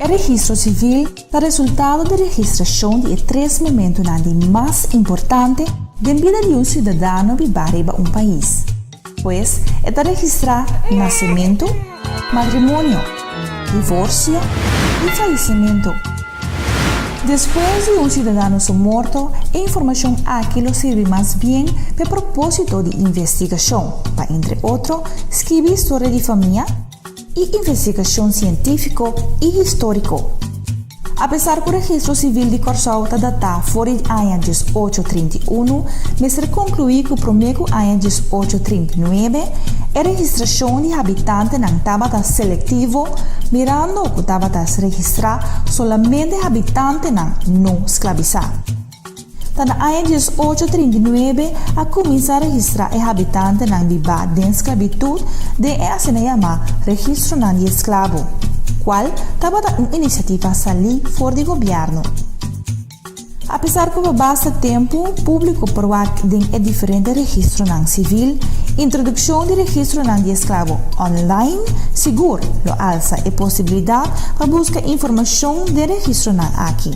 E registro sivil ta resultado di registrashon di e tres momentunan di mas importante den bida di un siudadano bibá riba un pais. Pues, e ta registrá nasementu, matrimonio, divorsio i fayesimentu. Despues di un siudadano su morto, e informashon aki lo sirbi mas bien p'e propósito di investigashon, pa entre otro, skibi historia di famia, i investigashon sientífiko i históriko. Apesar ku Registro Sivil di Kòrsou ta datá for di aña diesocho 31, mester konkluí ku promé ku aña diesocho 39 e registrashon di habitantenan tabata selektivo mirando ku tabata registrá solamente habitantenan no sklabisá. Ta na aña 1839 a kuminsá registrá e habitantenan bibá den sklabitut den e asina yamá Registronan di Esklabo, kual tabata un inisiativa salí for di gobièrnu. Apesar ku pa basta tempu públiko por wak den e diferente registronan sivil, introdukshon di registronan di esklabo online sigur lo alsa e posibilidat pa buska informashon den registronan aki.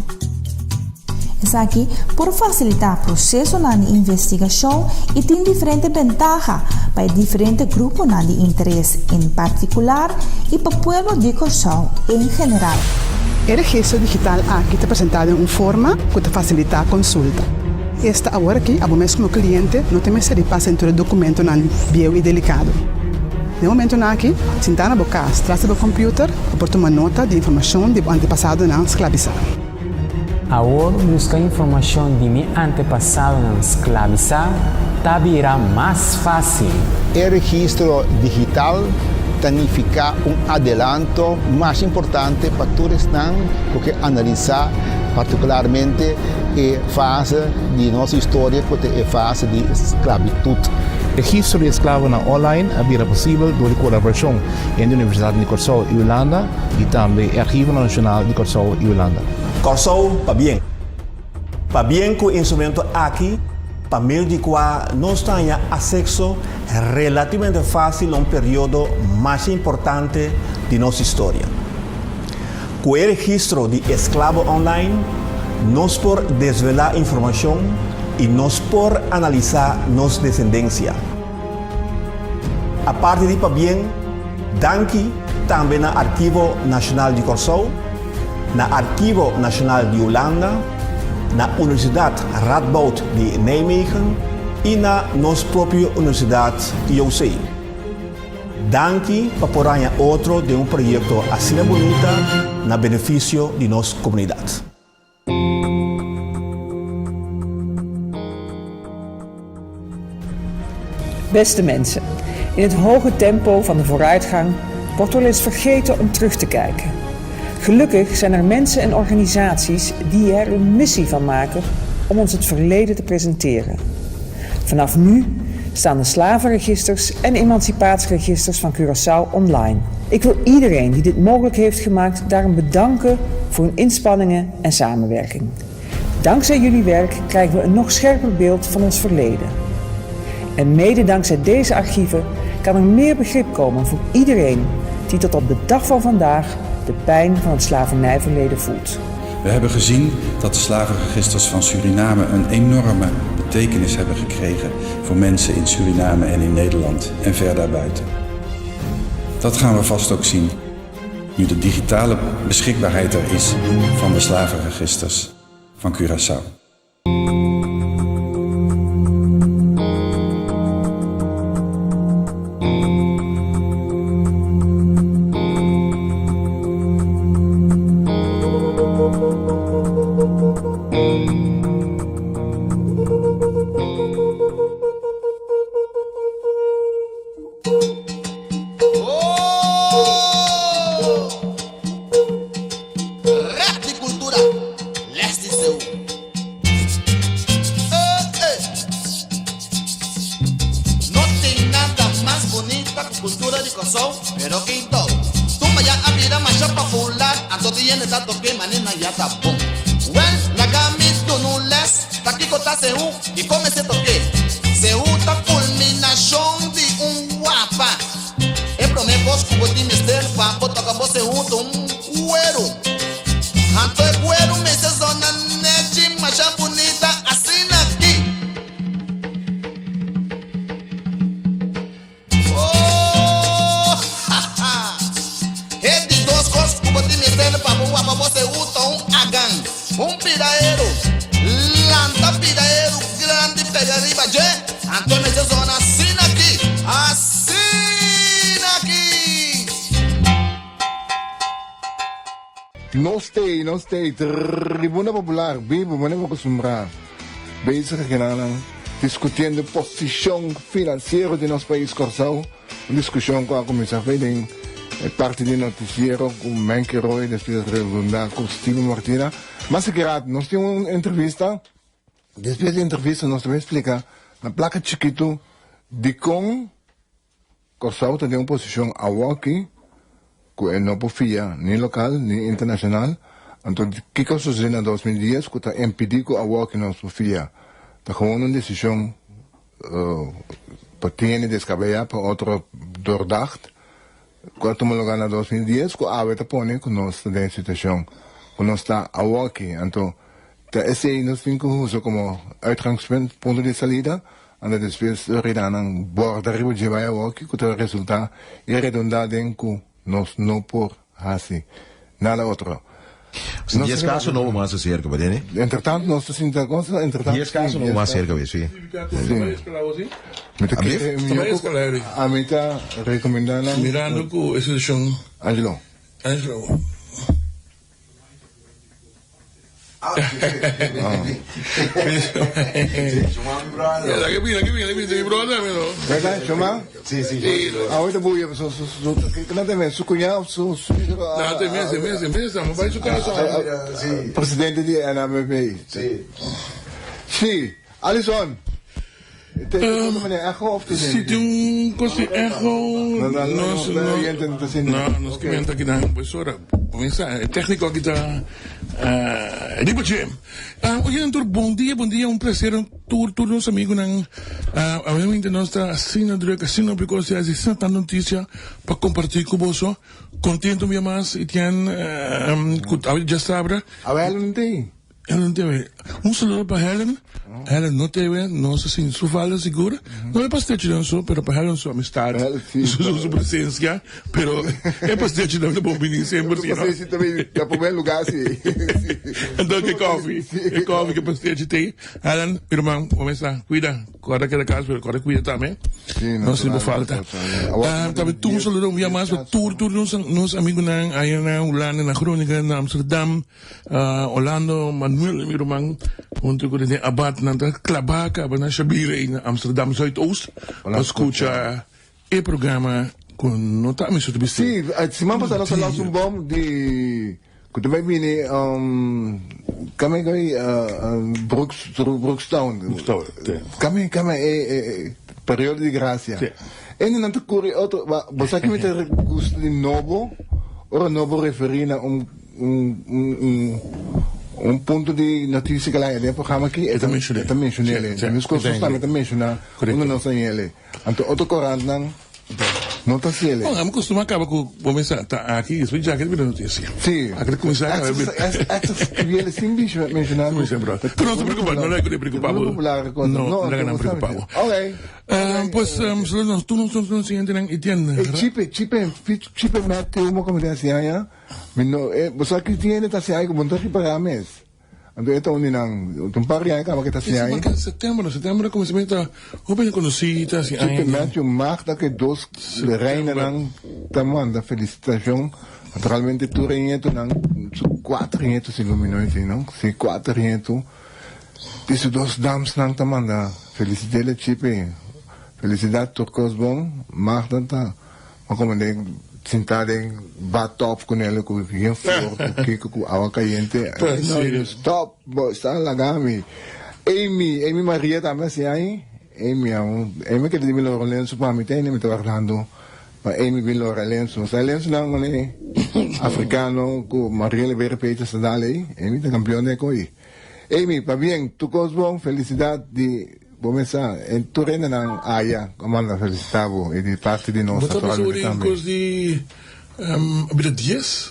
Esaki por fasilitá prosesonan di investigashon i tin diferente bentaha pa e diferente gruponan di interes en partikular i pa pueblo di Kòrsou en general. E registro digital aki ta presentá den un forma ku ta fasilitá konsulta. Esta awor aki abo mes komo kliente no ta mester di pasa den tur e dokumentonan bieu i delikado. Den momentonan aki, sintá na bo kas tras di bo kòmpiuter, bo por tuma nota di informashon di bo antepasadonan sklabisá. Awor buska informashon di mi antepasadonan sklabisá ta bira mas fásil. E registro digital ta nifiká un adelanto mas importante pa tur esnan ku ke analisá partikularmente e fase di nos historia ku ta e fase di sklabitut. Registro di esklavonan online a bira posibel dor di kolaborashon entre Universidat di Kòrsou i Hulanda i tambe e Archivo Nashonal di Kòrsou i Hulanda. Kòrsou pabien. Pabien ku e instrumento aki pa medio di kua nos ta haña asekso relativamente fásil na un periodo masha importante di nos historia. Ku e registro di esklabo online nos por desvelá informashon i nos por analisá nos desendensia. Aparte di pabien, danki tambe na Archivo Nashonal di Kòrsou, na Archivo Nashonal di Hulanda, na Universidat Radboud di Nijmegen i na nos propio Universidat IOC. Danki pa por haña otro den un proyekto asina bunita na benefisio di nos komunidat. Beste mensen, in het hoge tempo van de vooruitgang wordt wel eens vergeten om terug te kijken. Gelukkig zijn er mensen en organisaties die er een missie van maken om ons het verleden te presenteren. Vanaf nu staan de slavenregisters en emancipatieregisters van Curaçao online. Ik wil iedereen die dit mogelijk heeft gemaakt daarom bedanken voor hun inspanningen en samenwerking. Dankzij jullie werk krijgen we een nog scherper beeld van ons verleden. En mede dankzij deze archieven kan er meer begrip komen voor iedereen die tot op de dag van vandaag de pijn van het slavernijverleden voelt. We hebben gezien dat de slavenregisters van Suriname een enorme betekenis hebben gekregen voor mensen in Suriname en in Nederland en ver daarbuiten. Dat gaan we vast ook zien nu de digitale beschikbaarheid er is van de slavenregisters van Curaçao. E promé kos ku bo tin mester pa bo toka bo seú ta un kueru. Nos t'ei, nos t'ei, Tribuna Popular, bibu, manera bo acostumbrá, bezig akinanan, discutiendo posicion financiero di nos pais Kòrsou, un discusion cu a cuminsa fei den e parti di noticiero cu Menke Roy, despues redunda cu Steven Martina. Mas sikirat, nos tin un entrevista, despues di entrevista nos ta bay splica na placa chikitu dicon Kòrsou ta den un posishon awoki ku e no por fia ni lokal ni internashonal, anto kiko a sosodé na 2010 ku ta impidí ku awoki nos por fia? Ta gewoon un desishon pa tene deskabeyá pa otro doordacht ku a tuma lugá na 2010 ku awe ta pone ku nos ta den e situashon ku nos ta awoki, anto ta esei nos tin ku usa komo uitgangspunt, punto di salida. Anda despues redanan borda riba dje bai awoki ku ta resultá i redundá den ku nos no por hasi nada otro. Nos Dies kaso nobo mas aserka, ba tene? Entretanto nos ta sinta kon sa entretanto Dies kaso nobo mas aserka be, si. Si. Mi ta kere mi ami ta rekomendá nan. Mirando ku e situashon. Angelo. Angelo. Choma? Awe ta buya su su su kila ta su cuñado of su su Presidente di NAMB. Si, Alison. Si tin un cos di echo, nos no nos ke menta kinan pues ora cuminsa e tecnico aki ta riba dje. Oye tur bon dia bon dia un placer tur tur nos amigunan obviamente nos ta asina druk asina hopi cos di haci asina tanto noticia pa comparti cu boso contento un bia mas y tin cu awe djasabra. Helen te Un saludo pa Helen. Helen no te ve, no sa sin su falta sigur. No e pastechi dan so, pero pa Helen su amistad, su, su, su presencia. Pero e pastechi dan ta bon bini semper, si no. Pastechi también ta primer lugar, si. Entonces, ke koffie? Ke koffie, ke pastechi te. Helen, mi ruman, comenzá. Cuida. Corda keda cas, pero corda cuida tambe. Sí, No sirve falta. Tambe tur un saludo un bia mas pa tur tur nos nos amigunan aya na Hulanda, na Groningen, na Amsterdam. Orlando Manuel mi ruman hunto ku Rene Abad nan ta klabá kaba na Shabira i na Amsterdam Zuidoost pa skucha e programa ku no ta ami so ta bisti. Sí, siman pasá nos a lansa un bom di ku ta bai bini kami kami Brooks Brookstown. Brookstown, sí. Kami kami e e periodo di grasia. Sí. Ende nan ta kuri otro, bo sa ki mi ta gusta di nobo? Ora nobo referí na un Un un punto di noticia que la den e programa aki e ta e ta mencionele. Mis cosas tambe ta menciona unda nos ta yele. Anto otro corantnan no ta haciele. Bon, ami costuma caba cu bo mesa ta aki y despues djaki ta bira noticia. Si. Aki ta cuminsa caba bira. Extra scribiele sin menciona. Pero no ta preocupa, no laga preocupa bo. No laga nan preocupa bo. Okay. Pues, nos tur nos nos siguientenan y tien. E chipe, chipe, chipe Matthew mo como te hacia aña. Mi no, e, bo sa ki tin hende ta hasi ai ku bo no ta ripará mes. Anto e ta un di nan. Ta un par di aña kaba ke ta hasi ai. Ese september, september kuminsamentu ta hopi hende konosí ta hasi ai. Chipe Matthew Magda ku e dos reinanan ta manda felisitashon. Naturalmente tur e ñetunan, su kuater ñetu segun mi no isi no, si kuater ñetu di su dos damsnan ta manda felisit'el Chipe. Felisidat tur kos bon. Magda ta. Ma como den sinta den bathtub cu nel cu bien flor cu kiko cu awa cayente. No, stop, bo sta laga mi. Amy, Amy Maria tambe asi ai. Amy, Amy keda di mi lora un lensu pa mi tene, mi ta wardando pa Amy bin lora e lensu. Sa e lensu nan mane africano cu Maria Libera Peter sa dal ei. Amy ta campeon den coi. Amy, pabien, tur cos bon, felicidad di. Bo mesa e tur hendenan aya a manda felicita bo y di parti di nos Bo ta bisa naturalmente ora tambe. cos di a bira dies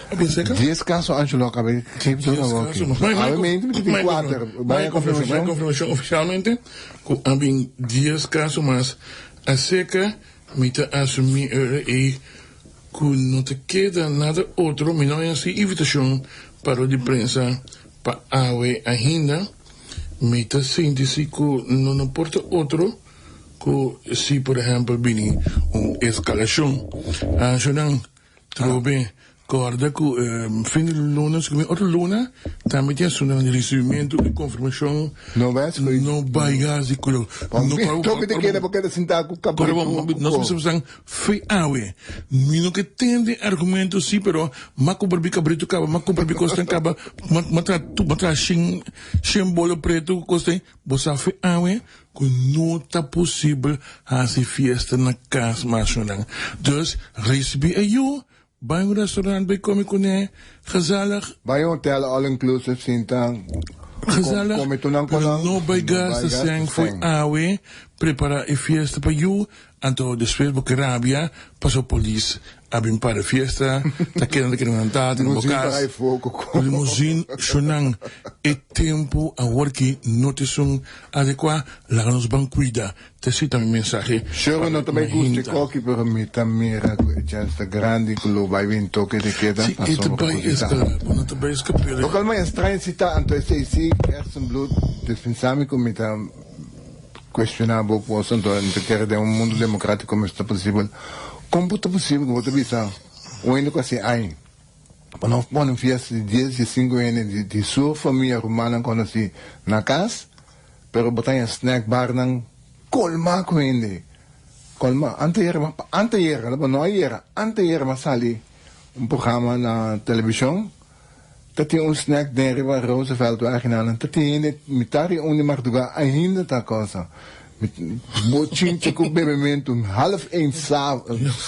a bira cerca? Dies caso Angelo a caba di geef tur Dies awor aki. caso. Mai Awe mente mi ta tin mai cuater. mai Bai confirmacion, mai confirmacion. confirmacion oficialmente cu a bin dies caso mas acerca mi ta asumi ora ey cu no ta keda nada otro mi no a haci invitacion pa rueda di prensa pa awe ainda. Mi ta sinti si ku no no por ta otro ku si por ehèmpel bini un eskalashon. Anshonnan trobe. Kòrda ku fin di luna, si ku mi otro luna, tambe tin asuntunan di risibimentu i konfirmashon. No bai hasi koyo. No bai hasi koyo. No Toki ta keda bo keda sintá ku kabritu ku Nos mester bisa fe awe. Mi no ke tende argumento si, pero m'a kumpra bi kabritu kaba, m'a kumpra bi kosnan kaba, m'a traha tur, m'a traha shen, shen bolo pretu ku kos ei. Bo sa fe awe ku no ta posibel hasi fiesta na kas mas shonnan. Dus risibí e yu, bai un restaurant bai kome kuné, gezellig. Bai un hotel all inclusive sinta Gezellig, kome tur nan pero konan, no bai gasta sèn fo'i awe prepará e fiesta pa yu, anto despues bo ke rabia pasobra polis a bin para fiesta, ta keda ta keda nan tata na bo kas, limousine shonnan, e tempu awor ki no ta esun adekuá, laga nos ban kuida Ta esei ta mi mensahe Sure no ta bai gusta e koki pero mi ta mira ku e chèns ta grandi ku lo bai bin toke di keda Si e ta pasobra bai ku si ta. escala bo no ta bai escap'e. Local ma extraño si ta anto esei si Kersenbloed despensa mi ku mi ta cuestiona bo cos anto mi ta kere den un mundo democratico mester ta posibel con por ta posibel ku bo ta bisa un hende ku a hasi aña pa no pone un fiesta di dies diesinco hende di su famia rumannan conoci na cas Pero bo ta haña snack barnan colma cu hende. Colma. Anteayer, anteayer, no ayer, anteayer mi a sali un programa na television. Ta tin un snack den riba Roosevelt weg nan. Ta tin hende mitad di un di marduga ainda ta cosa. Bochincha cu bebemento half een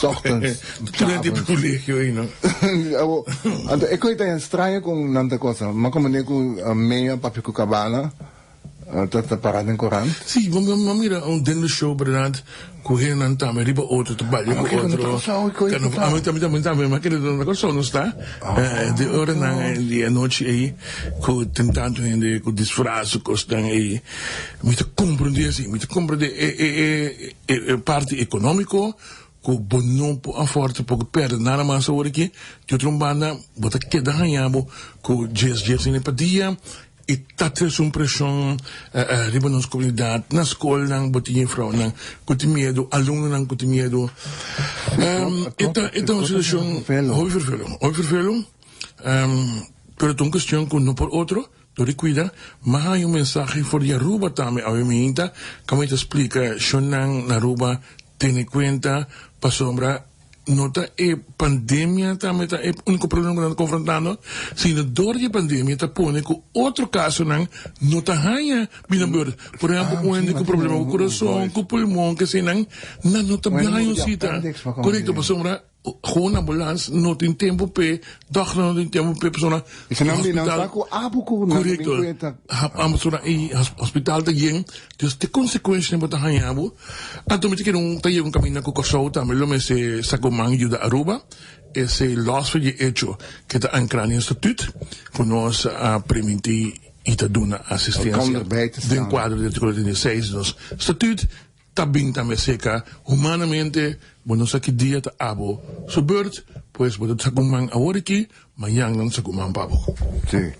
ochtends. Durante e colegio ei no. Anto e coi ta extraño con nan ta cosa. Ma como ne cu meya papia cu cabana. Ta ta para den korant. Sí, bo a mira un den de show berdad ku hendenan tambe riba otro ta balia ku otro. Ami tambe tambe tambe mi a kere na Kòrsou nos ta de oranan di anochi ei ku tin tantu hende ku disfras ku kosnan ei mi ta komprendé si mi ta komprendé e e e e parti ekonómiko ku bo no por afòrt por pèrdè nada mas awor aki di otro banda bo ta keda haña bo ku djes djes hende pa dia. E ta trese un preshon riba nos komunidat. Na skolnan bo tin jefrounan ku tin miedu, alumnonan ku tin miedu. E ta e ta un situashon hopi ferfelu, hopi ferfelu, pero ta un kuestion ku no por otro dor di kuida. Mi a haña un mensahe for di Aruba tambe awe mainta kaminda ta splika shonnan na Aruba tene kuenta pasobra No ta e pandemia tambe ta e unico problema cu nan ta confrontando, sino door di e pandemia ta pone cu otro casonan no ta haya bina beurt. Por ehempel, un hende cu problema cu corazon, cu pulmon, kesenan, nan no ta haya un cita. Corecto, pasobra gewoon ambulance no tin tempo p'e, dokter no tin tempo p'e, pasobra hospital, corecto, pasobra e hospital ta yen. Dus te konsekuenshanan bo ta haña bo. Anto mi ta kere un ta yega un kaminda ku Kòrsou tambe lo mester saka un man yuda Aruba. Esei lòs for di e echo ke ta ankrá den statut ku nos a primintí i ta duna asistensia den kuadro di artíkulo 36 di nos statut ta bin tambe seka humanamente bo no sa ki dia ta abo su beurt pues bo ta saka un man awor aki Mañan nan sa ku man pa bo. Sí.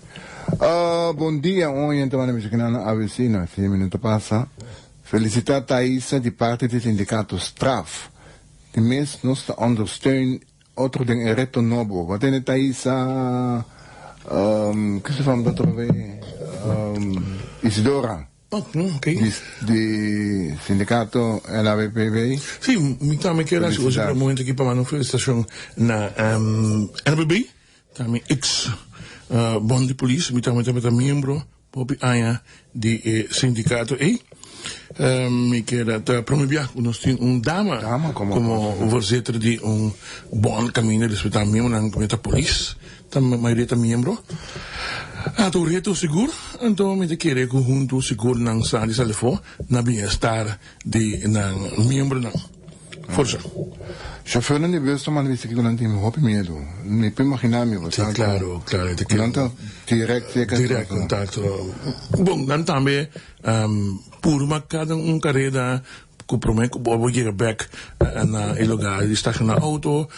Bon dia un oyente manda bisa kinan na ABC na si minuto pasa. Felicita Thaisa di parti di sindicato Straf. Di mes nos ta ondersteun otro den e reto nobo. Bo tende Thaisa, um, ki su fam ta trobe? Um, Isidora. Di di sindicato NABPB. Sí, mi tambe kier hasi uso di e momento aki pa manda un felicitacion na NABB, ta mi ex bond di polis, mi tambe tabata miembro hopi aña di e sindicato ey. Mi kier ta prome bia cu nos tin un dama como voorzitter di un bond caminda respeta miembronan cu ta polis. Ta mayoria ta miembro. A ta un reto sigur, anto mi ta kere ku huntu sigur nan sa di sali afó na bienestar di nan miembronan. Forsa. Shofèrnan di bus ta manda bisa kiko nan tin hopi miedu. Mi por imaginá mi bo sa. Si, klaro, klaro. E ta kere. Nan ta dirèkt seka. Dirèkt kontakto. Bon, nan tambe purba kada un kareda ku promé ku bo yega bèk na e lugar di stashoná outo.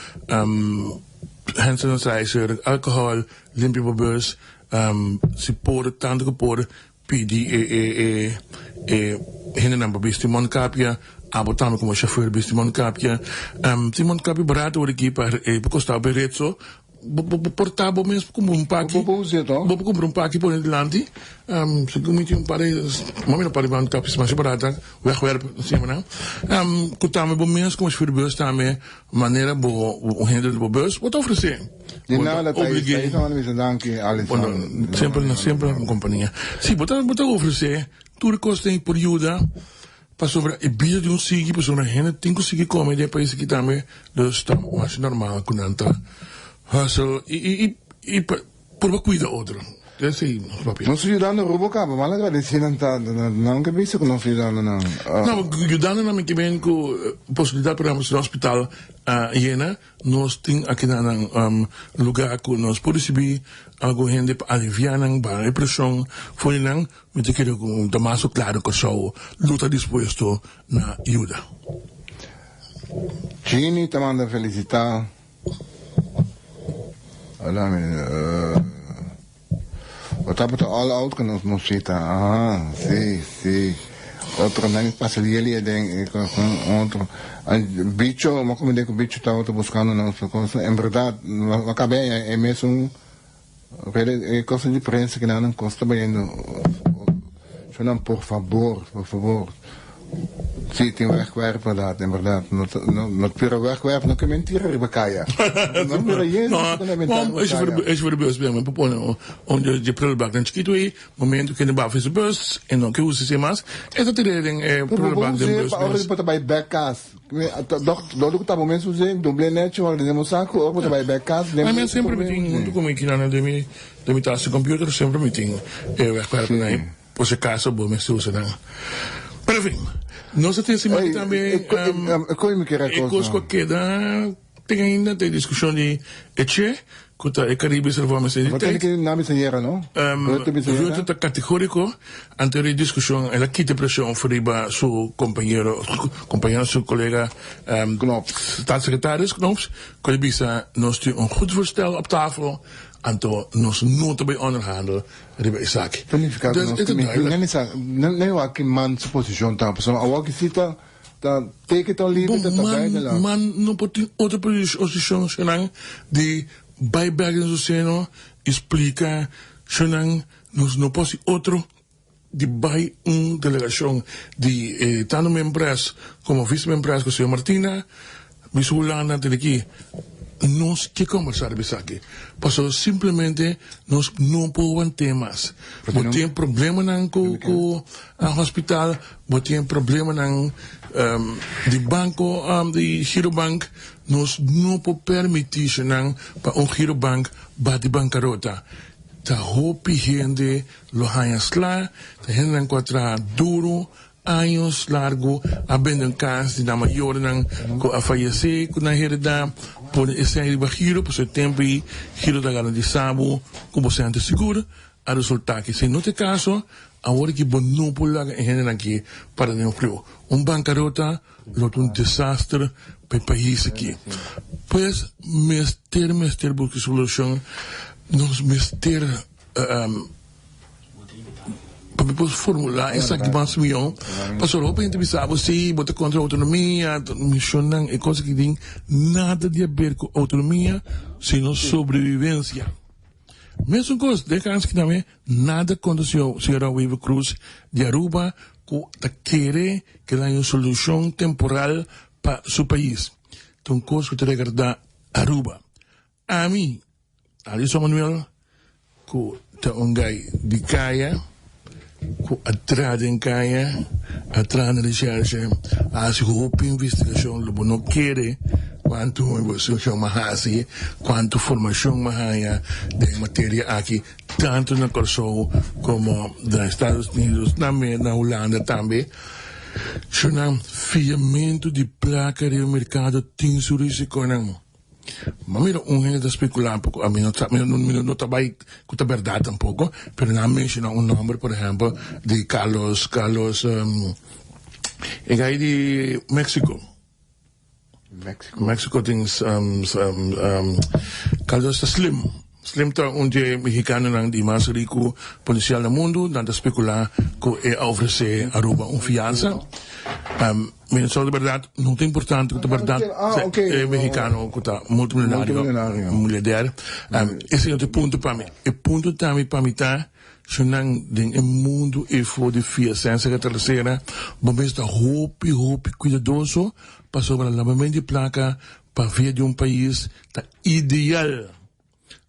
Hand sanitizer, alcohol, limpia bo bus, si por tanto cu por pidi e e e e hendenan pa bisti mondkapje, abo tambe como chauffeur bisti mondkapje. Tin mondkapje barato awor aki pa e por costa bo e ret so. Bo bo por ta bo mes kumpra un paki. Bo por us'é to. Bo por kumpra un paki pone dilanti. Segun mi tin un par di, mami no par di ban ta masha barata, wegwerp asina nan. Ku tambe bo mes komo shofùr di bus tambe manera bo un hende di bo bus bo ta ofresé. Di nada Thais, Thais a manda bisa danki Alison. Semper semper na kompania. Si bo ta bo ta ofresé tur kos tin por yuda. Pasobra e bida di un sigui, pasobra hende tin ku sigui kome den e pais aki tambe, dus ta masha normal ku nan ta hustle i i i i pa purba kuida otro. Esei nos papia. Nos yudando Rubo kaba, mal agradeci nan ta, nan ke bisa ku nos yudando nan. No, yudando nan mi ke men ku posibilidat por ehempel si hospital a yena, Nos tin akinan nan lugar ku nos por risibí algun hende pa aliviá nan, baha e preshon for di nan. Mi ta kere ku ta mas ku klaro Kòrsou lo ta dispuesto na yuda. Jeannie ta manda felisitá. Bo tabata all out ku nos mosita. Aha, si, si. Otro nan pasa lieli aden e kosnan otro. Bicho, mi a komende ku Bicho tabata buskando nos kos. En berdat, mi a kaba e e mesun rede e kosnan di prensa ku nan kos ta bayendo. Shownan por fabor, por fabor. Si, tin wegwerp berdat, en berdat. No ta, no, no, pero wegwerp no ke mentira riba kaya. No mira yen No, ku na mentira bom, riba esei kaya. esei for de bus bien, men pone un de de prullenbak nan chikitu ei, momento ku e baf e bus e no ke usa esei mas, e ta tira den e Pero bo prullenbak den us'é bus pa ora mes. di bo ta bai bek kas. Mi a ta dòk, dòk ku ta bo mes us'é, dobl'é nechi ora den bo saku, ora bo ta bai bek kas, den Ami bo semper mi tin huntu ku mi kinan den mi den mi tas di computer semper mi tin e wegwerp nan ei. Por si acaso bo mester usa nan. Pero en fin, nos a tin siman Ey, tambe e koe mi kere e kos kos ku a keda tin ainda ta e diskushon di e che ku ta e Caribisch Reform Bo tene Identiteit. ke na bisa yera no? Rutte bisa yera? Rutte ta kategóriko anto di e diskushon el a kita preshon for riba su kompañero kompañero su kolega Knops. Staatssecretaris Knops ku a bisa nos tin un goed voorstel op tafel anto nos no ta bai onderhandel riba esaki. Ta nifiká ku Dus nos e ta tin duidelijk. Nan sa, nan wak ki man su posishon ta, pasobra awor ki si ta ta teken ta liber Bon, ta ta man, buitenland. man no por tin otro posishon shonan di bai bek den su seno i splika shonan nos no por hasi otro di bai un delegashon di e tanto Mempress komo Vice Mempress ku señor Martina bisa Hulanda antes di ki nos ke kombersá riba esaki pasobra simplemente nos no por want'é mas. Bo tin problemanan ku ku hospital, bo tin problemanan di banko di Girobank, nos no por permití nan pa un Girobank bati bankarota. Ta hopi hende Lo haña sla, ta hendenan ku a traha duru años largu a bende un kas di nan mayornan ku a fayesé ku nan heredá, pone e sèn riba giro, pasobra e tempu ei giro ta garantisa bo ku bo sèn ta sigur. A resultá ku esei no ta e kaso, awor ki bo no por laga e hendenan aki para den un friu. Un bankarota lo ta un desaster pa e pais aki. Pues mester mester buska solushon, nos mester. Pa mi por formula esaki mas mihó, pasobra hopi hende bisa bo si bo ta kontra outonomia, mishonnan e kos aki tin nada di haber ku outonomia sino sobrevivensia. Mesun kos den kas aki tambe nada kontra señora Wever Croes di Aruba ku ta kere ke nan un solushon temporal pa su pais. Ta un kos ku ta regarda Aruba. Ami, Alison Manuel, ku ta un gai di kaya, ku a traha den kaya, a traha na reshershe, a hasi hopi investigashon, lo bo no kere kuantu investigashon mi a hasi, kuantu formashon mi a haña den e materia aki, tantu na Kòrsou komo na Estados Unidos, na na Hulanda tambe. Shonnan, fiamentu di plaka riba merkado tin su risikonan. Ma mira un hende ta speculá poko, ami no sa, mi no ta bai ku ta bèrdat tampoko, pero nan a menshoná un nòmber por ehèmpel di Carlos, Carlos e gai di Mexico. Mexico. Mexico tin Carlos ta Slim. Slim ta un dje mexicanonan di mas riku potencial na mundu, nan ta speculá ku e a ofresé Aruba un fiansa. Venezuela di berdad no ta importante cu ta berdad e mexicano cu ta multimillonario, miljardair. Esey no ta e punto pa mi. E punto tambe pa mi ta si nan den e mundo efo di fia sensa cu ta tercera bo mes ta hopi hopi cuidadoso pasobra labamento di placa pa via di un pais ta ideal.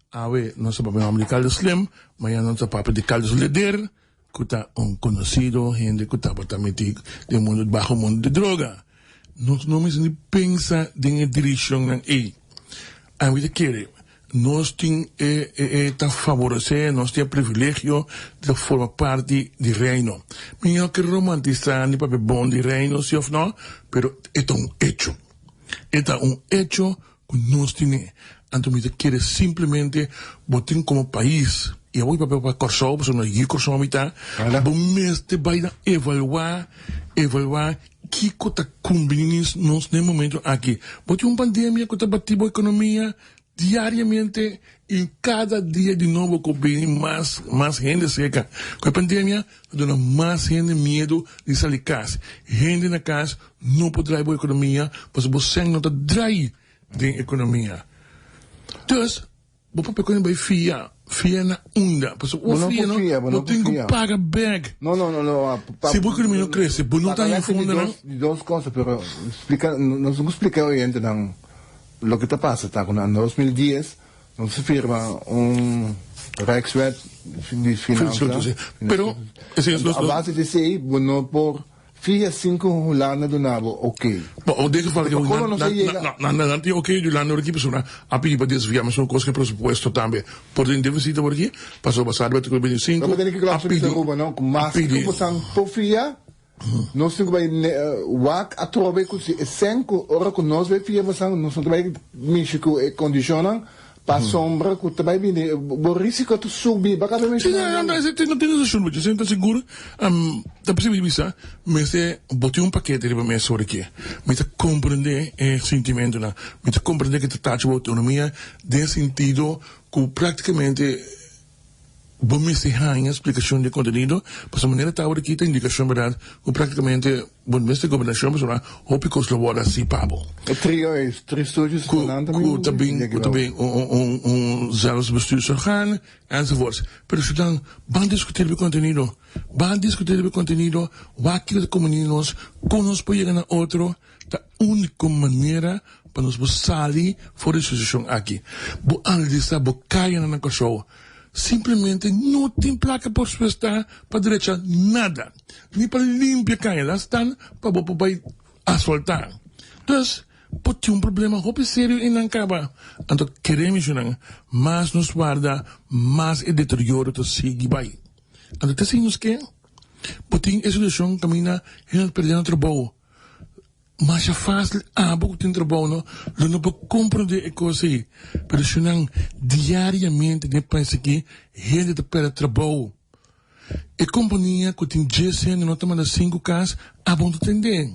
Awe nos ta papia nomber di Carlos Slim, mañana nos ta papia di Carlos Leder, cu ta un conocido hende cu tabata meti den mundo baho mundo di droga. Nos no mester ni pensa den e direccionnan ey. Ami ta kere nos tin e e ta favorece, nos tin e privilegio di ta forma parti di Reino. Mi no ke romantisa ni papia bon di Reino si of no, pero e ta un hecho. E ta un hecho Ku nos tine. Anto mi ta kere simplemente bo tin komo pais, i awor papia pa Kòrsou pasobra na yu Kòrsou mi ta, bo mester bai na evaluá, evaluá kiko ta kumbiní nos na e momento aki. Bo tin un pandemia ku ta bati bo ekonomia diariamente i kada dia di nobo ku bini mas mas hende serka. Ku e pandemia ta duna mas hende miedu di sali kas. Hende na kas No por drai bo ekonomia pasobra bo sèn no ta drai den ekonomia. Dus, bo papia ku bai fia, fia na unda? Pasobra bo fia no, bo tin ku paga bèk. Si bo ekonomia no krese, bo no ta haña fondonan. Di dos cosa, pero splika, nos no ku splika e oyentenan loke ta pasa ta ku na 2010 nos a firma un Rijkswet di finansa. Pero, a base di esei bo no por Fia sin ku Hulanda duna bo ok. Bo den geval ke Hulanda nan tin ok di Hulanda ora ki pasobra a pidi pa desvia mesun kos ke presupuesto tambe por tin deficit awor aki pasobra basado riba artikulo 25 a pidi a pidi. Por fia nos tin ku bai wak atrobe ku si e sen ku ora ku nos bai fia bosan nos no ta bai mishi ku e kondishonnan Pasobra cu ta bay bini, bo risico ta subi. Baka ta menciona. Sí, no, no, no tin razon, bo ta sigur, ta posibel di bisa, mester bo tin un pakete riba mes ora ki. Mi ta comprende e sintimentonan, mi ta comprende cu ta tacha bo autonomia den sentido cu practicamente bo mester haña splikashon di e kontenido, pasobra manera ta awor aki ta indikashon bèrdat ku praktikamente bo no mester gobernashon pasobra hopi kos lo wòrdu hasi pa bo. E trio e tres socio Ku ku ta bin ku ta bin un un zelfsbestuursorgaan enzovoorts. Pero si dan ban diskutí riba e kontenido, ban diskutí riba e kontenido wak kiko ta komuni nos, kon nos por yega na otro, ta úniko manera pa nos por sali for di e situashon aki. Bo analisá bo kayanan na Kòrsou, simplemente no tin plaka por prestá pa drecha nada, ni pa limpia kaya, laat staan pa bo por bai asfaltá. Dus, bo tin un problema hopi serio einan kaba. Anto kere mishonnan, mas nos warda, mas e deterioro ta sigui bai. Anto te asina nos ke bo tin e situashon kaminda hende ta pèrdè nan trabou. Masha fácil abo ku tin trabou no lo no por komprondé e kos ei, pero si nan diariamente den e pais aki hende ta pèrdè trabou. E kompania ku tin djes hende no ta manda sinku kas, abo no ta tendé.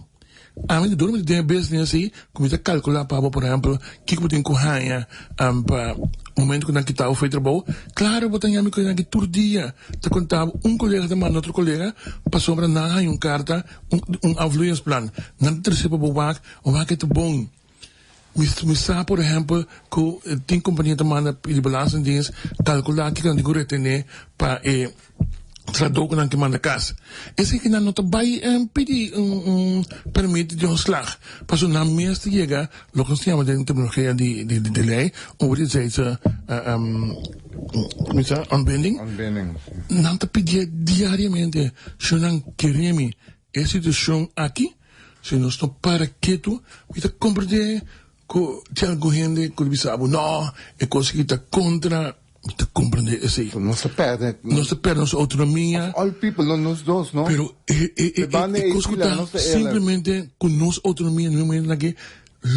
Ami ta durmi den e business ei ku mi ta kalkulá pa abo por ehèmpel kiko bo tin ku haña pa momento ku nan kita bo for e trabou. Klaro bo ta haña mi ku esaki tur dia ta konta bo un kolega ta manda otro kolega pasobra nan a haña un karta. Un afvloeiingsplan. Nan ta trese pa bo wak, wak e ta bon. Mi mi sa por ehempel ku tin kompania ta manda pidi belastingdienst kalkulá kiko nan tin ku retené pa e trahadó ku nan ke manda kas. Esei ke nan no ta bai pidi un un permit di ontslag pasobra nan mes ta yega loke nos ta yama den terminologia di di di lei un wederzijdse ontbinding. Nan ta pidié diariamente. Si nan kere mi e situacion aki, si nos no para ketu, mi ta comprende cu tin algun hende cu ta bisa bo, no, e cos aki ta contra, mi ta comprende esey. Nos ta perde. Nos ta perde nos autonomia. Of all people, no nos dos, no? Pero e, e, e, e cos cu ta simplemente cu nos autonomia na e momento aki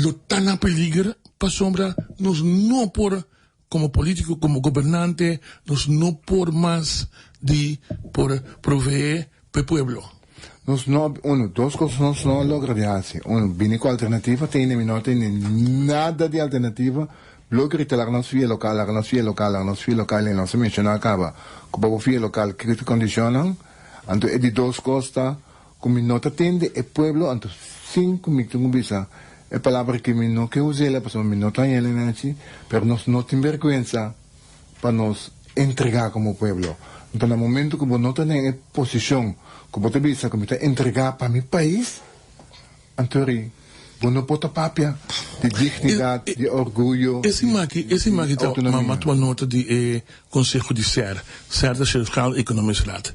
lo ta na peliger pasobra nos no por Como politico, como gobernante, nos no por mas di por provee p'e pueblo. Nos no, uno, dos cos nos no a logra di haci. Uno, bini cu alternativa, tene mi no tene nada di alternativa. Lo grita laga nos fia local, laga nos fia local, laga nos fia local y nos a menciona caba cu pa bo fia local kiko ta condicionnan. Anto e di dos cos ta. ku mi no ta tende e pueblo anto sin ku mi tin ku bisa e palabra ki mi no ke us'el pasobra mi no ta hañ'el nechi pero nos no tin bergwensa pa nos entregá komo pueblo. Anto na momento ku bo no ta den e posishon ku bo ta bisa ku mi ta entregá pa mi pais anto ri bo no por ta papia di dignidat, di orguyo, E siman aki, e siman aki di ta outonomia. mama tuma nota di e Conseho di ser, ser ta Sociaal Economisch Raad.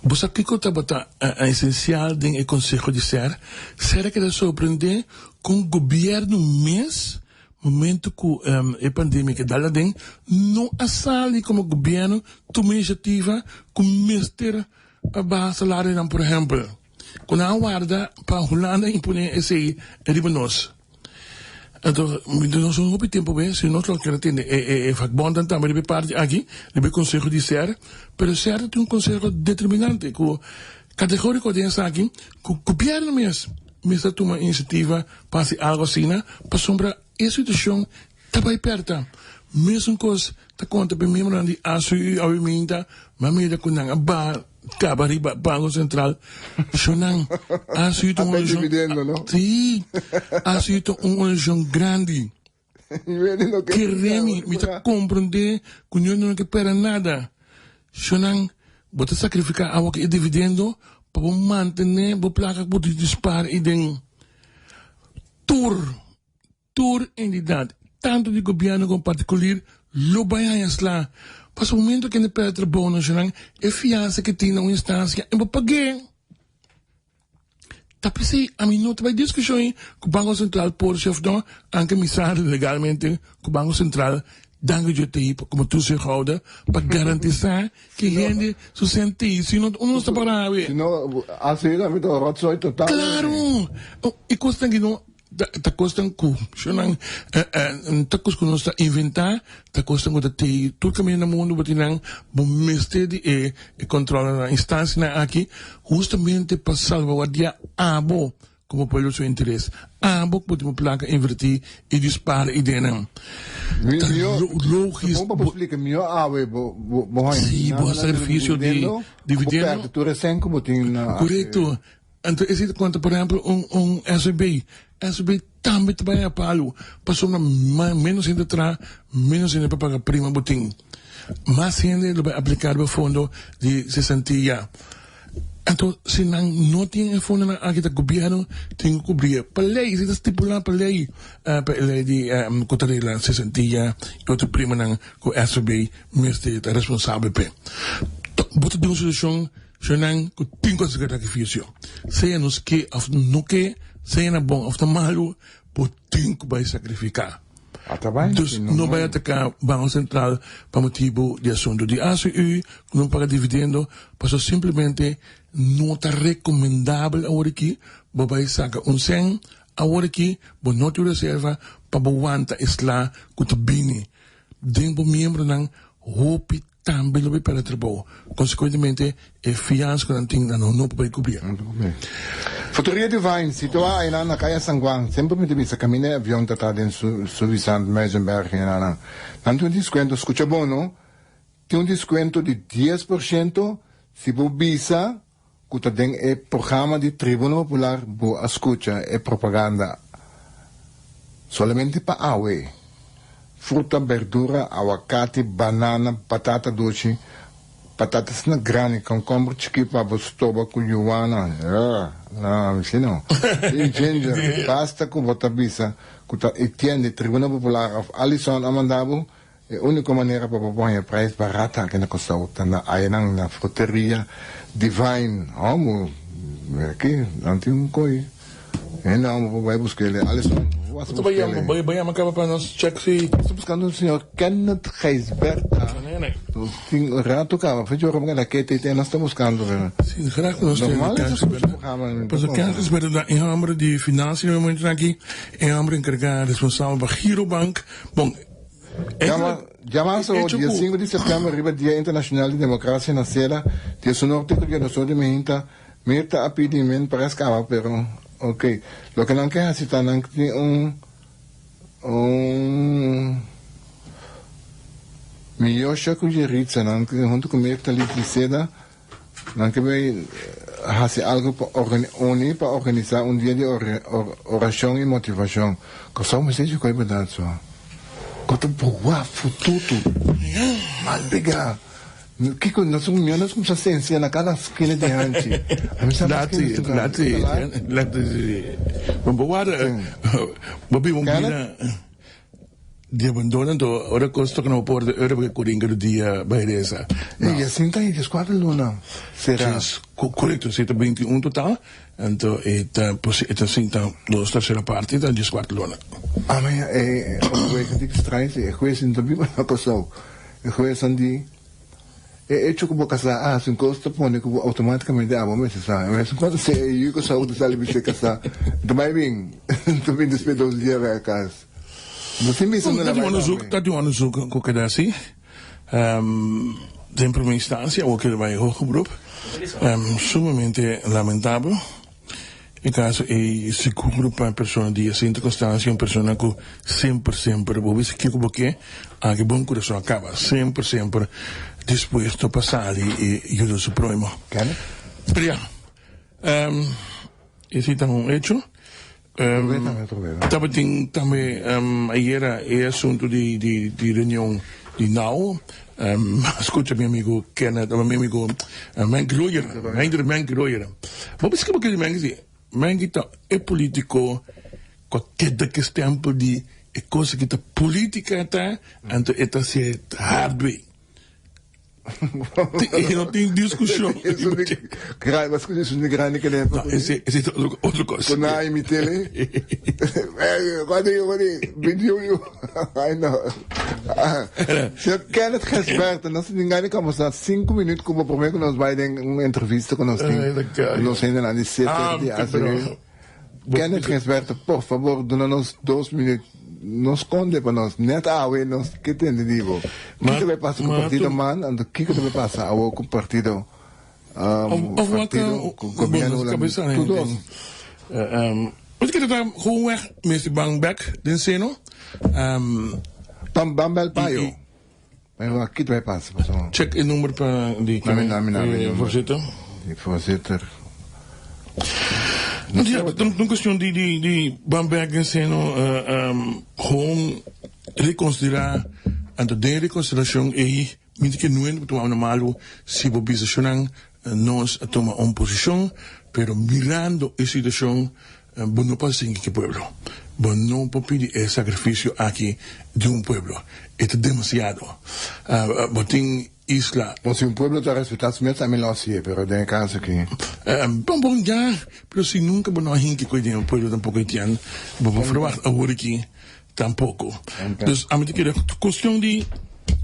Bo sa kico tabata esencial den e Conseho di ser? Ser a keda sorprende con gobierno mes, momento cu e pandemia ke dal aden, no a sali como gobierno tuma iniciativa cu mester a baha salarionan por ehempel. Cu nan a warda pa Hulanda impone esey riba nos. Anto, nos un hopi tempo be, si nos lo kier a tende e vakbondnan tambe riba e parti aki, riba e konseho di ser, pero ser ta tin un konseho determinante ku kategoriko den esaki, ku gobièrnu mes mester tuma inisiativa pa hasi algu asina, pasobra e situashon ta bai pèrta. Mesun kos ta konta pa e miembronan di ACU awe minta, mi a mira ku nan a baha. Caba riba Banco Central. Shonan, a sido un organisacion. Sí, a sido un organisacion grandi. Keremi, mi ta comprende cu nio no ke pera nada. Shonan, bo ta sacrifica awa cu e dividendo pa bo mantene bo placa cu bo di spaar ey den. Tur. Tur entidat, tantu di gobièrnu komo partikulir, lo bai haña sla. Pasobra momento ku hende pèrdè trabou nashonal, e fiansa ke tin na un instansia e bo pag'é. Ta p'esei ami no ta bai diskushon ei ku Banko Sentral por si òf no, anke mi sa legalmente ku Banko Sentral danki dje ta ei komo toezichthouder pa garantisá ku hende su sèn ta ei, si no uno no sta para awe. Si no, asina mi ta ròtsoi total. Klaro! E kosnan ki no. Ta kosnan ku shonnan ta kos ku nos ta inventá, ta kosnan ku ta tei tur kaminda na mundu bo tin nan, bo mester di e kòntròlnan, instansianan aki hustamente pa salvaguardiá abo komo pueblo su interes, abo ku bo tin bo plaka invertí i di spara i den nan. Ta logis. Bo por splika mihó awe bo haña Sí, bo sakrifisio di dividendo. Bo pèrdè tur e sèn ku bo tin na. Korekto. Anto esei ta konta por ehempel un un SVB. SVB tambe ta bai a palu pasobra menos hende ta traha, menos hende pa paga prima bo tin. Mas hende lo bai aplica riba fondo di sesantia. Anto si nan no tin e fondonan aki ta gobierno tin ku kubrie pa ley, esei ta stipula pa ley, pa e ley di ku ta regla sesantia i otro primanan ku SVB mester ta responsabel p'e. Bo ta den un situacion. Shornan ku tin ku hasi sakrifisio, sea nos ke òf no ke, sea na bon òf na malu, bo tin ku bai sakrifiká. Dus no bai ataká Banko Sentral pa motibu di asuntu di ACU ku no paga dividendo, pasobra simplemente no ta rekomendabel awor aki bo bai saka un sèn awor aki, bo no tin reserva pa bo wanta e sla ku ta bini den bo miembronan hopi. Tambe lo bay perde trabou. Konsekuentemente e fiansa ku nan tin nan no por bay kubri. Fruteria Divine, situá einan na Kaya San Juan, semper mi ta bisa kaminda e avion ta ta den Suffisant, Muizenberg i enanan. Nan tin un diskuento, skucha bon no, tin un diskuento di dies por shento si bo bisa ku ta den e programa di Tribuna Popular bo a skucha e propaganda solamente pa awe, fruta, berdura, awakati, banana, patata dushi, patata asina grandi, konkomber chikí pa bo stoba ku yuana, ugh, no, mi si no, i ginger, basta ku bo ta bisa ku ta Etienne di Tribuna Popular òf Alison a manda bo. E úniko manera pa bo por haña prijs barata aki na Kòrsou ta na ayanan na Fruteria Divine. Hòmber, mira aki, nan tin un koi. Hende hòmber por bai buska el'e. Alison, bo wak Bo buska el'e. Bo yama kaba pa nos check si. Nos ta buskando señor Kenneth Gijsbertha. Nos tin un rato kaba. Fecha ora bo keda kete i te nos ta buskando. Si, graag nos tin Normal Kenneth esaki Gijsbertha. programa. Pasobra Kenneth Gijsbertha ta e hòmber di finansia na e momentunan aki. E hòmber enkargá, responsabel pa Girobank. Bon. Djamarsa dia sinku di sèptèmber riba Dia Internashonal di Demokrasia na Sela di esun artíkulo di Anosor di Mehinta Mirta a pidi men pa reskaba pero ok loke nan ke hasi ta nan tin un un Miyosha ku Jeritza nan huntu ku Mirta Liz di Seda nan ke bai. hasi algu pa uni pa organisá un dia di orashon i motivashon. Kòrsou mester dje ku e bèrdat so. Ku ta boa fututu. Mal pegá. Kiko nos mi nos kumsa sensia na kada skina di hanchi. Ami sa Laat si, laat si, laat si. Ma bo wara, bo biba un bida di abandono, anto ora kos toka na bo porta, ora bo ke kore inka di dia bai resa. E Jacinta e dieskuater luna sera. Korekto, si ta 21 total, anto e ta e ta sinta dos tersera parti ta dieskuater luna. Ami e overweging di straño si e hues no ta biba na Kòrsou. E huesnan di, E echo ku bo kasá a hasi un kos ta pone ku bo outomátikamente abo mester sa. E mesun kos si e yu kòrsou ku ta sali bis'é kasá, ta bai bin, ta bin despues dos dia bai a kas. No sin bisa no la bai tambe. Ta tin un onderzoek ku keda hasi den prome instansia, awor keda bai hoger beroep. Sumamente lamentabel. E caso ey sigur pa persona di Jacinto Constancia, un persona cu semper semper bo bisa kico bo ke, aki bon curason a caba, semper semper dispuesto pa sali y yuda su prohimo. Pero ya, esey ta un hecho. Tabatin tambe ayera e asunto di di reunion di nau. A scucha mi amigo Kenneth, mi amigo Menk Royer, Meinder Menk Royer. Bo bisa kico di Menk si? Menk ta e politico cu a keda cu e stempel di e cosa ki ta politica ta, anto e ta hacié hard way. E no tin discusion. Mas cu esun di grandi ke No, ese ese ta otro otro cos. Cu na imitele. Cuanto yo wori? 21. Ay no. Señor Kenneth Gesberto, nos tin gana di combersa cinco minuut cu bo prome cu nos bay den un entrevista cu nos tin cu nos hendenan di CTR di ACB. Kenneth Gisberto, por fabor duna nos dos minuut, no sconde pa nos, net awe nos ke tende di bo. Kiko ta bay pasa cu partido man, anto kiko ta bay pasa awo cu partido, partido cu gobierno hulandes, tur dos. Nos ke trata gewoonweg mester ban bek den seno. Ban ban bel payo. Pero aki ta bay pasa pasobra. Check e number pa di voorzitter. Di voorzitter. Want ja, ta un cuestion di di di ban bek den seno gewoon reconsidera anto den reconsideracion ey mi ta kere nuendo pa tuma na malo si bo bisa shownan nos a tuma un posicion pero mirando e situacion Bo no por sinki ki pueblo. Bo no por pidi e sacrificio aki di un pueblo. E ta demasiado. Bo tin isla. Bo si un pueblo ta respeta su mes ami lo hacié, pero den e caso aki. Bon bon ya, pero si nunca bo no a hinki cu den un pueblo tampoco etian, bo por verwacht awor aki tampoco. Dus ami ta kere cuestion di,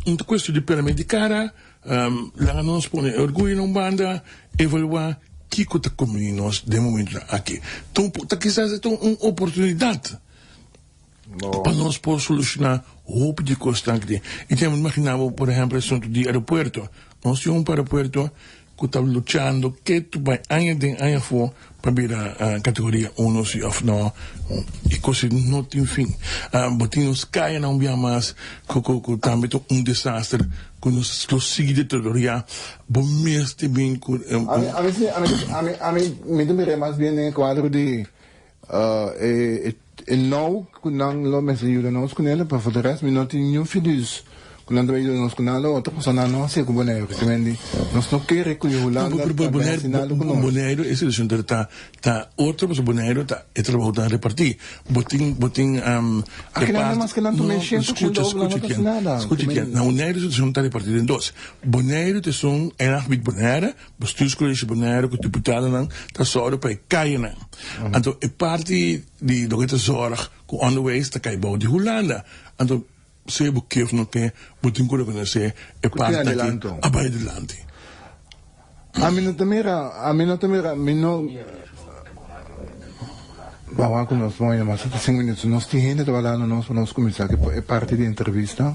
un ta cuestion di permit di cara. Laga nos pone e orguyo na un banda, evaluá kiko ta kombiní nos den momentunan aki. Ta kisas e ta un oportunidat pa nos por solushoná hopi di kosnan aki. I ta imaginá bo, por ehèmpel, e asuntu di aeropuerto. Nos tin un aeropuerto ku ta luchando ketu bai aña den aña afó pa bira kategoria uno si òf no. E kos ei no tin fin. Bo tin nos kayanan un bia mas ku ku tambe ta un desaster ku nos lo sigui deteriorá. Bo mester bin ku. Ami ami si ami ami ami mi ta mira mas bien den e kuadro di e e nou ku nan lo mester yuda nos kuné pero for de rest mi no tin niun fidus ku nan ta bay yuda nos ku nada otro pasobra nan no hasi ku Boneiru ke mendi nos no kere ku Hulanda ta bay hasi nada ku nos. Boneiru e situacion ta ta ta otro pasobra Boneiru ta e trabou ta reparti bo tin bo tin e parti mas ke nan tuma e 100% over nan no ta hasi nada. Scucha kian na Boneiru e situacion ta reparti den dos Boneiru ta esun eilandgebied Bonaire Bestuurscollege Bonaire ku diputadonan ta sòru pa e kayanan. Anto e parti di loke ta zòrg ku onderwijs ta kai bou di Hulanda. Anto sea bo ke of no ke, bo tin ku rekonosé e parti aki a bai dilanti. Ami no ta mira, ami no ta mira, mi no Ba wak ku nos moña mas ta sinku minuto. Nos tin hende ta wardando nos pa nos kuminsá ku e parti di entrevista.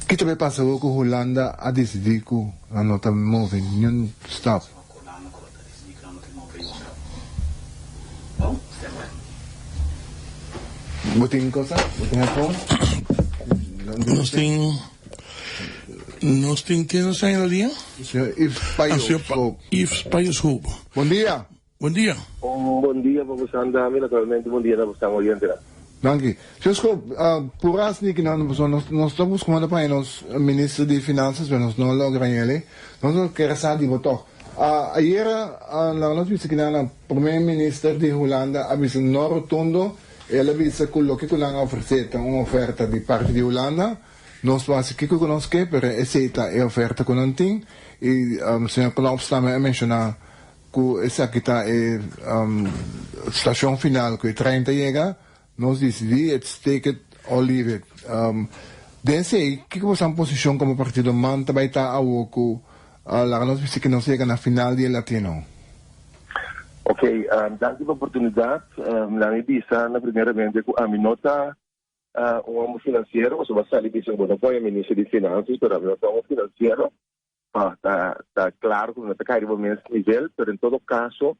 Ki ta bay pasa awor ku Hulanda a disidí ku nan no ta move niun stap? Bo tin cosa? Bo tin headphone? Nos tin. Nos tin ken nos ta en la liña? Señor Yves Payo Schoop. Yves Payo Schoop. Bon dia. Bon dia. Un bon dia pa bosan dami, naturalmente bon dia na bosan oyentenan. Danki. Señor Schoop, pura asni ki nan pasobra nos nos ta busca manda pa nos minister di Finanzas pero nos no logra yele. Nos lo kier sa di bo tog. Ayera laga nos bisa ki nan prome minister di Hulanda a bisa no rotundo, el a bisa cu loke cu nan a ofrece ta un oferta di parti di Hulanda. Nos por haci kico cu nos ke, pero esey ta e oferta cu nan tin y señor Knops tambe a menciona cu esaki ta e stacion final cu e trein ta yega, nos dicidi it's take it or leave it. Den esey, kico boso posicion como partido man ta bay ta awo cu laga nos bisa cu nos yega na final di e Latino? Ok, danki pa oportunidad. Laga mi bisa na primeramente cu ami no ta Un homber financiero, pasobra bo a sali bisa ku bo ta pone minister di finanzas, pero ami no ta un financiero. Pa ta ta claro ku mi no ta kai riba mes nivel, pero en todo caso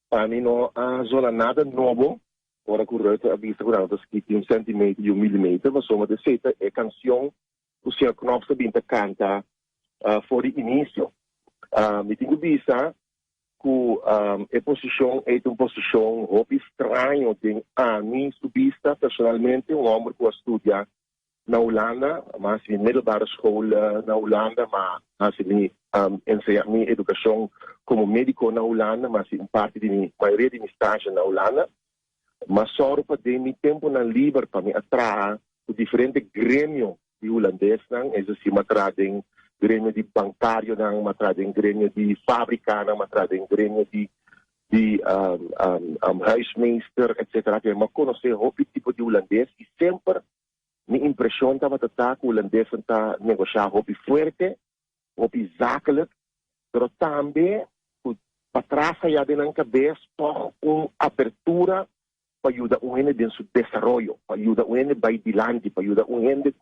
pa mi no a zona nada nobo ora ku Rutte a bisa ku nan no ta skiti un centimeter i un millimeter, pasobra ta esei ta e cancion ku señor Knops ta bin ta canta for di inicio. Mi tin ku bisa ku e posishon ei ta un posishon hopi straño den ami su bista personalmente, un hòmber ku a studia na Hulanda, m'a hasi mi middelbare school na Hulanda, m'a hasi mi enseña mi edukashon komo médiko na Hulanda, m'a hasi un parti di mi mayoria di mi stage na Hulanda. M'a sòru pa den mi tempunan liber pa mi a traha ku diferente gremio di hulandesnan, es decir, m'a traha den gremio di bancarionan, m'a traha den gremio di fabricanan, m'a traha den gremio di di huismeester, etcetera. M'a conoce hopi tipo di hulandes y semper mi impresion tabata ta cu hulandesnan ta negosha hopi fuerte, hopi zakelijk, pero tambe cu patras aya den nan cabes toch un apertura pa yuda un hende den su desaroyo, pa yuda un hende bai dilanti, pa yuda un hende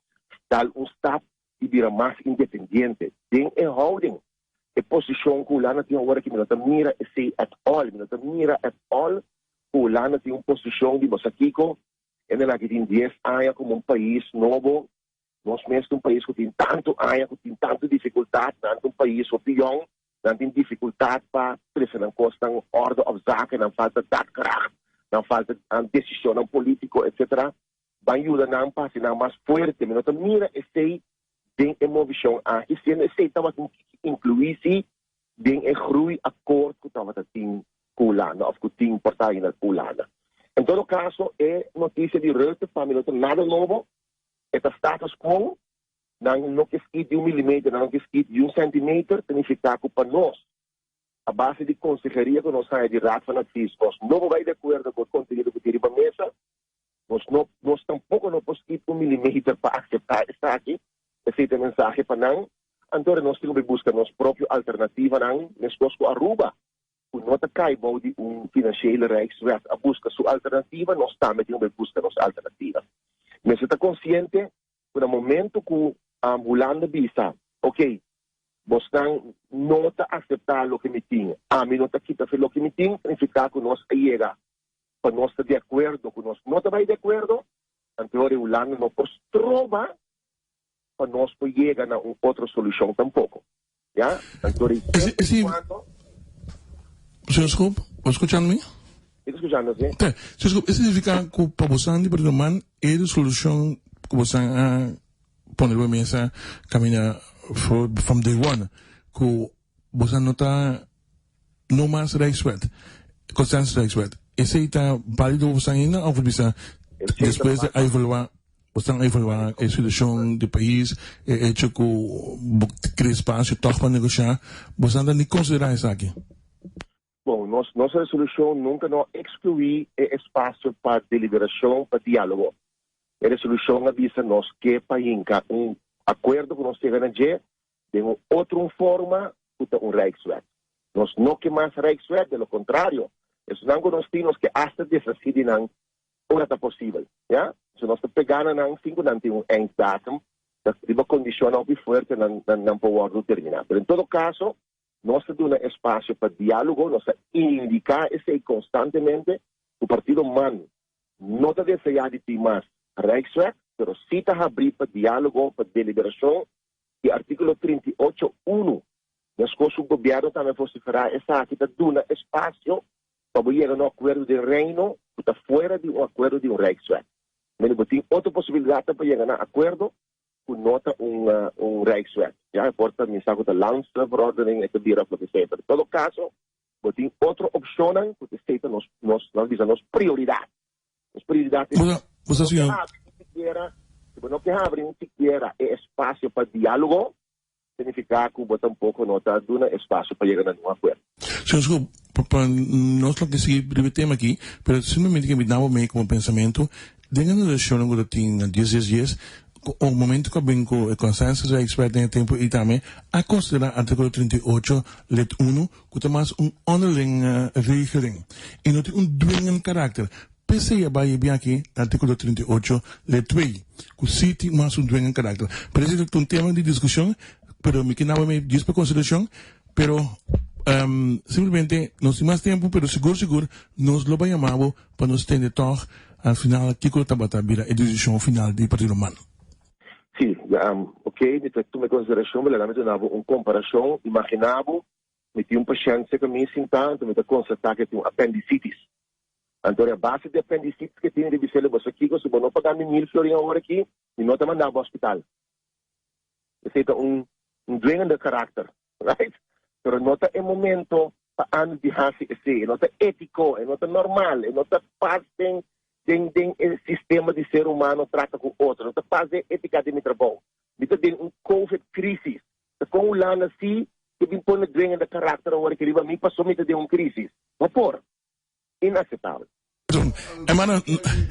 dal un stap i bira mas independiente. Den e houding, e posishon ku Hulanda tin awor aki, mi no ta mira esei at all. Mi no ta mira at all ku Hulanda tin un posishon di bo sa kiko, hendenan aki tin dies aña komo un pais nobo, nos mes ta un pais ku tin tantu aña, ku tin tantu difikultat, nan ta un pais hopi yòn, Nan tin dificultad pa trece nan cosnan orde of zaken, nan falta daadkracht, nan falta decisionnan politico, etc. Ban yuda nan pa haci nan mas fuerte. Mi no ta mira esey den e movicion aki, siendo esey tabatin kiki inclui si den e groeiakkoord cu tabata tin cu Hulanda of cu tin por ta ainda cu Hulanda. En todo caso, e noticia di Rutte pa mi no ta nada nobo, e ta status quo. Nan no ke skit di un milimeter, nan no ke skit di un sentimeter, ta nifiká ku pa nos, a base di konseheria ku nos haña di Raad van Advies, nos no por bai di akuerdo ku e kontenido ku tin riba mesa, nos no, nos tampoko no por skit un milimeter pa akseptá esaki, esei ta e mensahe pa nan. Anto nos tin ku bai buska nos propio alternativanan, meskos ku Aruba, ku no ta kai bou di un financiële rijkswet, a buska su alternativa, nos tambe tin ku bai buska nos alternativa. Mester ta konsiente ku na momento ku Hulanda bisa, ok, bosnan no ta aseptá loke mi tin, ami no ta kita fe loke mi tin, ta nifiká ku nos a yega pa nos ta di akuerdo ku nos no ta bai di akuerdo, anto e Hulanda no por stroba pa nos por yega na un otro solushon tampoko. Ya, anto di tempo en cuando. Señor Schoop, bo skuchando mi? Mi ta skuchando, si. Te, señor Schoop, e significa ku pa bosan di Partido Man e resolushon ku bosan a pone riba mesa kaminda from day one ku bosan no ta no mas Rijkswet, Consensus Rijkswet. Esei ta balido pa bosan ainda of bisa despues di a evalua bosan a evalua e situacion di pais, e hecho cu bo crea espacio toch pa negocia, bosan ta ni considera esaki? Bon, nos nos resolucion nunca no a exclui e espacio pa deliberacion, pa dialogo. E resolucion a bisa nos ke pa hinca un acuerdo cu nos yega na dje den un otro un forma ku ta un Rijkswet. Nos no ke mas Rijkswet, de lo kontrario, esunnan ku nos tin nos ke asta deshasí di nan ora ta posibel, ya. So nos ta pegá na nan sin ku nan tin un einddatum, ta riba kondishonnan hopi fuerte nan nan por wòrdu terminá. Pero en todo kaso nos ta duna espasio pa diálogo, nos ta indiká esei konstantemente ku Partido man no ta deseá di tin mas Rijkswet, pero sí ta habrí pa diálogo, pa deliberashon. I artíkulo 38 unu, meskos ku gobièrnu tambe a vosiferá esaki, ta duna espasio pa bo yega na un akuerdo den Reino ku ta fuera di un akuerdo di un Rijkswet. Mene bo tin otro posibilidatnan pa yega na akuerdo ku no ta un un Rijkswet. Ya, e por ta mi sa ku ta landsverordening e ta bira of loke sea, pero en todo kaso bo tin otro opshonnan ku ta esei ta nos nos nos bisa nos prioridat. Nos prioridat es Bo sa bo no ke siñor. habri ni sikiera, si bo no ke habri ni sikiera e espasio pa diálogo, signifiká ku bo tampoko no ta duna espasio pa yega na ningun akuerdo. Señor Schoop, pa pa nos lo ke sigui riba e tema aki, pero simplemente ke mi dabo mei komo pensamentu, den e relashonnan ku ta tin na dies dies dies, ku un momento ku a bin ku e consensus rijkswet den e tempu ei tambe a konsiderá artíkulo 38 lid uno ku ta mas un onderling regeling i no tin un dwingend karakter. P'esei a bai e biaha na artíkulo 38 lid twee ku sí tin mas un dwingend karakter. Pero esei ta un tema di diskushon, pero mi ke naba mei djis pa konsiderashon, pero simplemente nos tin mas tempu, pero sigur sigur nos lo bai yama bo pa nos tende tòg al final kiko tabata bira e desishon final di Partido man. Sí, ok, mi ta tuma e konsiderashon, pero laga mi duna bo un komparashon. Imaginá bo Mi tin un pashènt serka mi sintá, anto mi ta konstatá ku e tin un apendisitis. Anto a base di apendisitis ku e tin, mi ta bis'el, Bo sa kiko, si bo no paga mi mil florin awor aki, mi no ta manda bo hospital. Esei ta un un dwingende karakter, right? Pero no ta e momento pa ami di hasi esei. E no ta étiko, e no ta normal, e no ta pas den den den e sistema di ser humano trata ku otro, no ta pas den étika di mi trabou. Mi ta den un covid crisis. Ta kon Hulanda si ke bin pone dwingende karakter awor aki riba mi paso mi ta den un krisis. No por. Inakseptabel.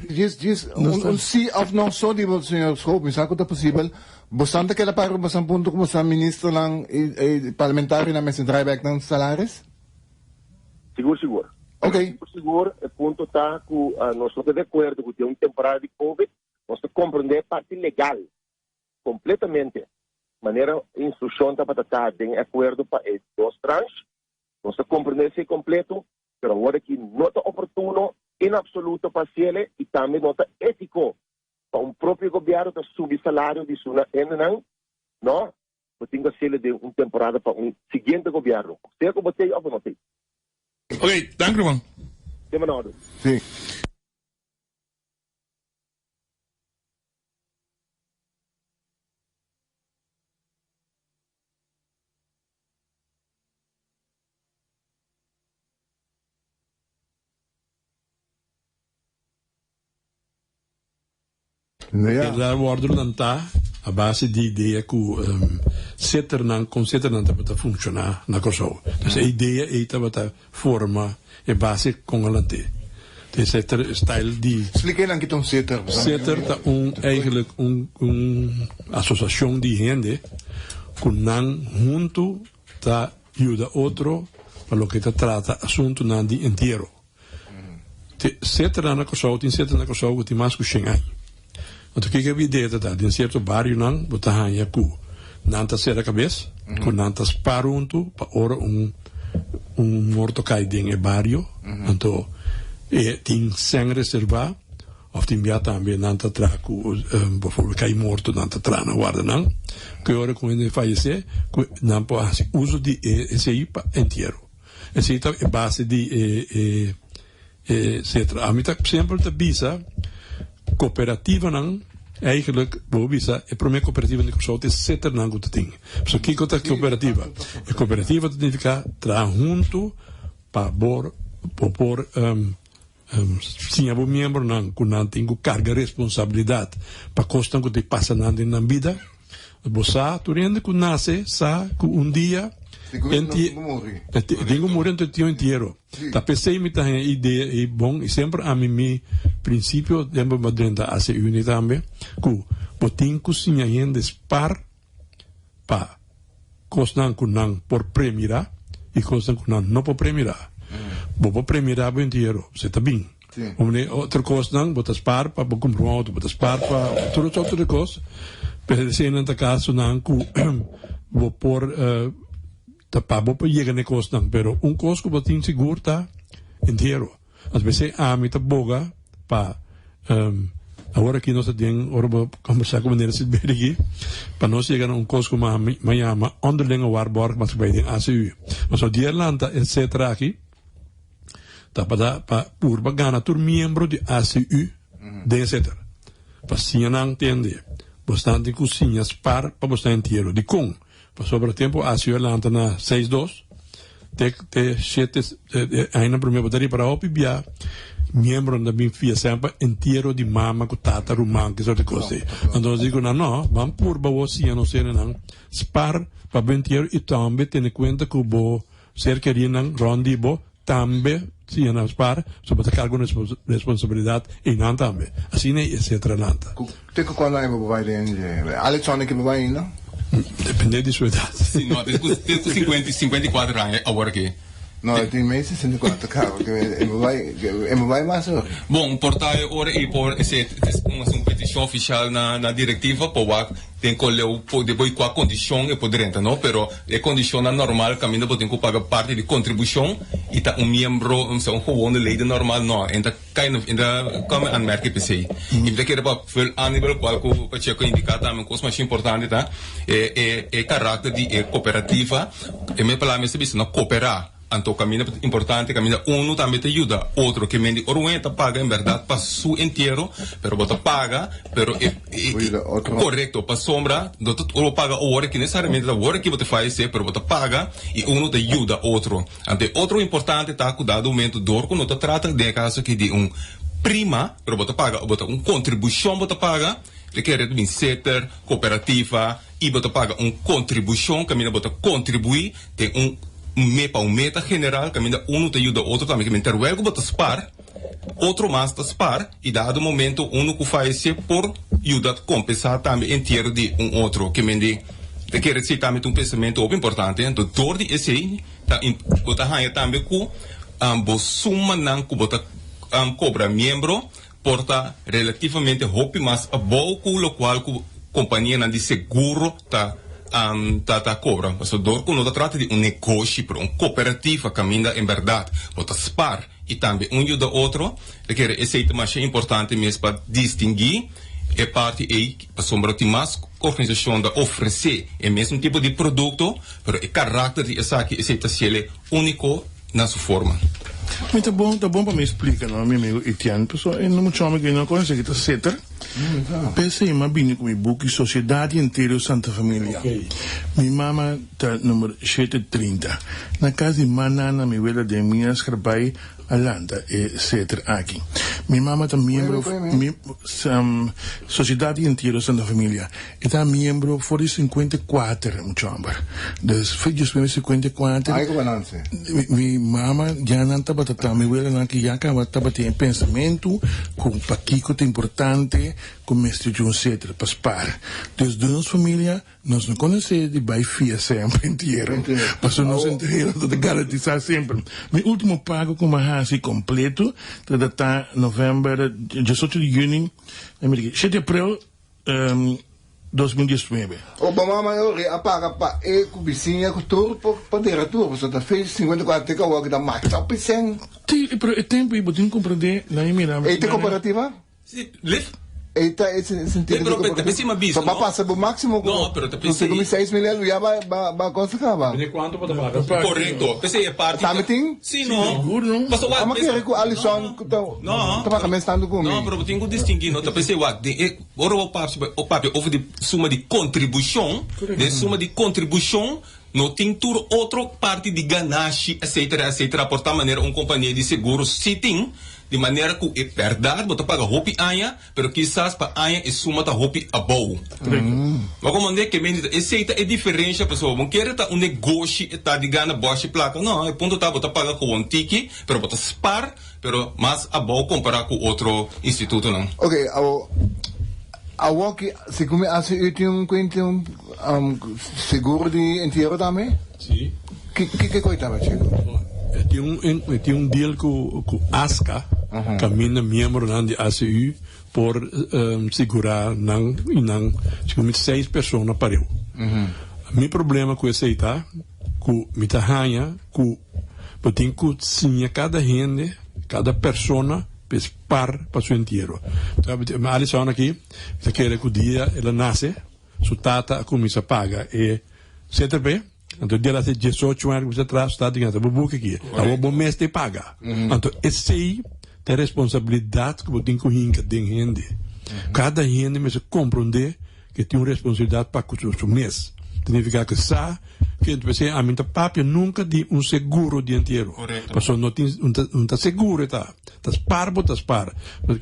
Djis, djis, un si of no so di bo, señor Schoop, mi sa ku ta posibel. Bosan ta keda para ku bosan punto ku bosan ministernan i parlamentarionan mester draai bek nan salaris? Sigur, sigur. Ok. Sigur, sigur. E punto ta ku nos no ta di akuerdo ku den un temporada di covid nos ta komprende e parti legal. Completamente. Manera instruccion tabata ta den e acuerdo pa e dos tranche, nos ta comprende esey completo, pero awor aki no ta oportuno en absoluto pa haciele y tambe no ta etico pa un propio gobierno ta subi salario di su hendenan, no, bo tin cu haciele den un temporada pa un siguiente gobierno, sea cu bo tey of bo no tey. Ok, dank ruman. Tema na orde. Sí. El a wòrdu lantá a base di idea ku seternan, kon seternan tabata funshoná na Kòrsou. Dus e idea ei tabata forma e base kon a lant'é. E seter style di. Splika einan ki ta un seter. Seter ta un eigenlijk un un asosiashon di hende ku nan huntu ta yuda otro pa loke ta trata asuntunan di entiero. Te seternan na Kòrsou tin seter na Kòrsou ku tin mas ku shen aña. Anto kiko e idea ta ta? Den sierto barionan bo ta haña ku nan ta sera kabes, ku nan ta spar huntu pa ora un un morto kai den e bario, anto e tin sèn reservá òf tin bia tambe nan ta traha ku bòforbel kai morto nan ta traha nan warda nan ku e ora ku hende fayesé ku nan por hasi uso di e esei pa entiero. Esei ta e base di e e e setra. Ami ta semper ta bisa kooperativanan eigenlijk bo bisa e prome kooperativa di Kòrsou ta e setranan ku ta tin. Pasobra kiko ta kooperativa? E kooperativa ta signifiká traha huntu pa bo bo por siña bo miembronan ku nan tin ku karga responsabilidat pa kosnan ku ta pasa nan den nan bida. Bo sa, tur hende ku nase sa ku un dia tin ku muri anto tin un entiero. Ta p'esei mi ta haña e idea ei bon i semper ami mi prinsipio den bo drenta ACUNI tambe ku bo tin ku siña hende spar pa kosnan ku nan por premirá i kosnan ku nan no por premirá. Bo por premirá bo entiero, se ta bin. Otro kosnan bo ta spar pa bo kumpra un outo, bo ta spar pa tur otro di kos, pero eseinan ta kasonan ku bo por ta pa bo por yega na e kosnan. Pero un kos ku bo tin sigur ta entiero. As p'esei ami ta boga pa. Awor aki nos ta den, ora bo kombersá ku meneer Silberi aki, pa nos yega na un kos ku mi a yama onderlinge waarborg maatschappij den ACU. Pasobra di e lanta e setra aki ta pa da pa purba gana tur miembro di ACU den e setra. Pa siña nan tende, bosnan tin ku siña spar pa bosnan entiero. Dikon? Pasobra tempu ACU a lanta na seis dos te te shete añanan prome bo ta ripara hopi bia miembronan ta bin fia semper entiero di mama ku tata ruman ki sort di kos ei. Anto nos di ku nan no ban purba bo siña nos hendenan spar pa bo entiero i tambe tene kuenta ku bo ser kerinan rond di bo tambe siña nan spar so bo ta karga un responsabilidat einan tambe. Asina ei etcetera nan ta. Te ku kuantu aña bo bai den dje? Alexander ke bo bai ainda? Depende di su edat. Si no, te ku te ku sinkuenta i sinkuenta i kuater aña awor aki. No, e tin mes sesenta i kuater kaba ke e bo bai e bo bai mas ora. Bon, por ta e ora ei por esei un hasi un petishon ofishal na na direktiva pa wak den koleu por den bo kua kondishon e por drenta no, pero e kondishonnan normal kaminda bo tin ku paga parti di kontribushon i ta un miembro, un gewone leden normal no, e ta. Kai no ta kome aanmerking p'esei. I mi ta kere pa vul aan riba lokual ku Pacheco a indiká tambe un kos masha importante ta e e e karakter di e kooperativa. E mes palabra mester bisa no kooperá. Anto kaminda importante kaminda unu tambe ta yuda otro. Ke men di ora un hende ta paga en bèrdat pa su entiero pero bo ta paga pero e e korekto pasobra no ta ora bo paga awor aki nesesariamente ta awor aki bo ta fayesé pero bo ta paga i unu ta yuda otro. Anto e otro importante ta ku dado momento dor ku no ta trata den e kaso aki di un prima pero bo ta paga bo ta un kontribushon bo ta paga e kere ta bin seter, kooperativa i bo ta paga un kontribushon kaminda bo ta kontribuí den un me pa un meta general kaminda unu ta yuda otro tambe kimen terwel ku bo ta spar otro mas ta spar i dado momento unu ku fayesé por yuda kompensá tambe entiero di un otro kimen di ta kere esei tambe ta un pensamentu hopi importante anto dor di esei Ta bo ta haña tambe ku bo sumanan ku bo ta kobra miembro por ta relativamente hopi mas abou ku lokual ku kompanianan di seguro ta ta kobra. Pasobra dor ku no ta trata di un negoshi pero un kooperativa kaminda en bèrdat bo ta spar i tambe un yuda otro, ta kere esei ta masha importante mes pa distinguí e parti ei pasobra tin mas organisashon ta ofresé e mesun tipo di produkto. Pero e karakter di esaki esei ta siele úniko na su forma. Mi ta bon, ta bon pa mi splika no mi amigo Etienne, pasobra e no mucho homber ku no konosé ki ta seter. P'esei m'a bini ku mi buki Sociedad di Entero Santa Familia. Mi mama ta number shete 30. Na kas di ma nana mi wela den mi a skrabai a lanta e seter aki. Mi mama ta miembro mi Sociedad di Entero Santa Familia. E ta miembro for di 54, mucho homber. Dus for di 54. Ay, como nanse? Mi, mi mama ya nan tabata ta, mi welanan ki ya caba tabatin e pensamentu cu pakico ta importante cu mester djun seter pa spaar. Dus den nos familia nos no conoce di bay fia semper entiero, pasobra nos entiero ta garantisa semper. Mi ultimo pago cu mi a haci completo ta ta november, diesocho di juni, shete april. 2019. O bo mama e ori a paga pa e ku bisiña ku tur por pa dera tur pasobra ta fecha 54 te ku awor ki ta macha hopi sen. Si, pero e tempu ei bo tin komprendé na mi mira. Ei ta komparativa? Si, lef. Ei ta e sentido di komparativa? So bo a pasa bo máksimo ku no mi seis mil el ya ba ba kosa kaba. Depende kuantu bo ta paga. Korekto, p'esei e parti. Tambe tin? Si no. Sigur no. Pasobra wak. Amo kere ku Alison ku ta ta paga mes tantu ku mi. No, pero bo tin ku distingui no ta p'esei wak den e ora bo papia over di suma di kontribushon, den suma di kontribushon no tin tur otro parti di ganashi etcetera etcetera por ta manera un kompania di seguro si tin di manera ku e bèrdat bo ta paga hopi aña Pero kisas pa aña e suma ta hopi abou. Bo komand'é ke menti ta esei ta e diferensha pasobra bo kere ta un negoshi e ta di gana bòshi plaka no e punto ta bo ta paga kowon tiki pero bo ta spar pero mas abou kompará ku otro institutonan. Ok awo awo ki segun mi hasi u tin un kuenti un seguro di entiero tambe? Si. Ki ki koi taba Chico? E tin un e tin un deal ku ku ASCA kaminda miembronan di ACU por sigurá nan i nan segun mi seis persona pareu. Mi problema ku esei ta ku mi ta haña ku bo tin ku siña kada hende, kada persona. pa e spar pa su entiero. Alison aki ta kere ku dia el a nase su tata a kuminsá paga e CTP, anto dia el a hasi diesocho aña kuminsá traha su tata di gana bo buki aki, awor bo mes ta paga. Anto esei ta e responsabilidat ku bo tin ku hinka den hende. Kada hende mester komprondé ku e tin un responsabilidat pa ku su mes. Significa ku sa ku p'esei ami no ta papia nunka di un seguro di entiero. Pasobra no tin no ta seguro e ta. Ta spar bo ta spar.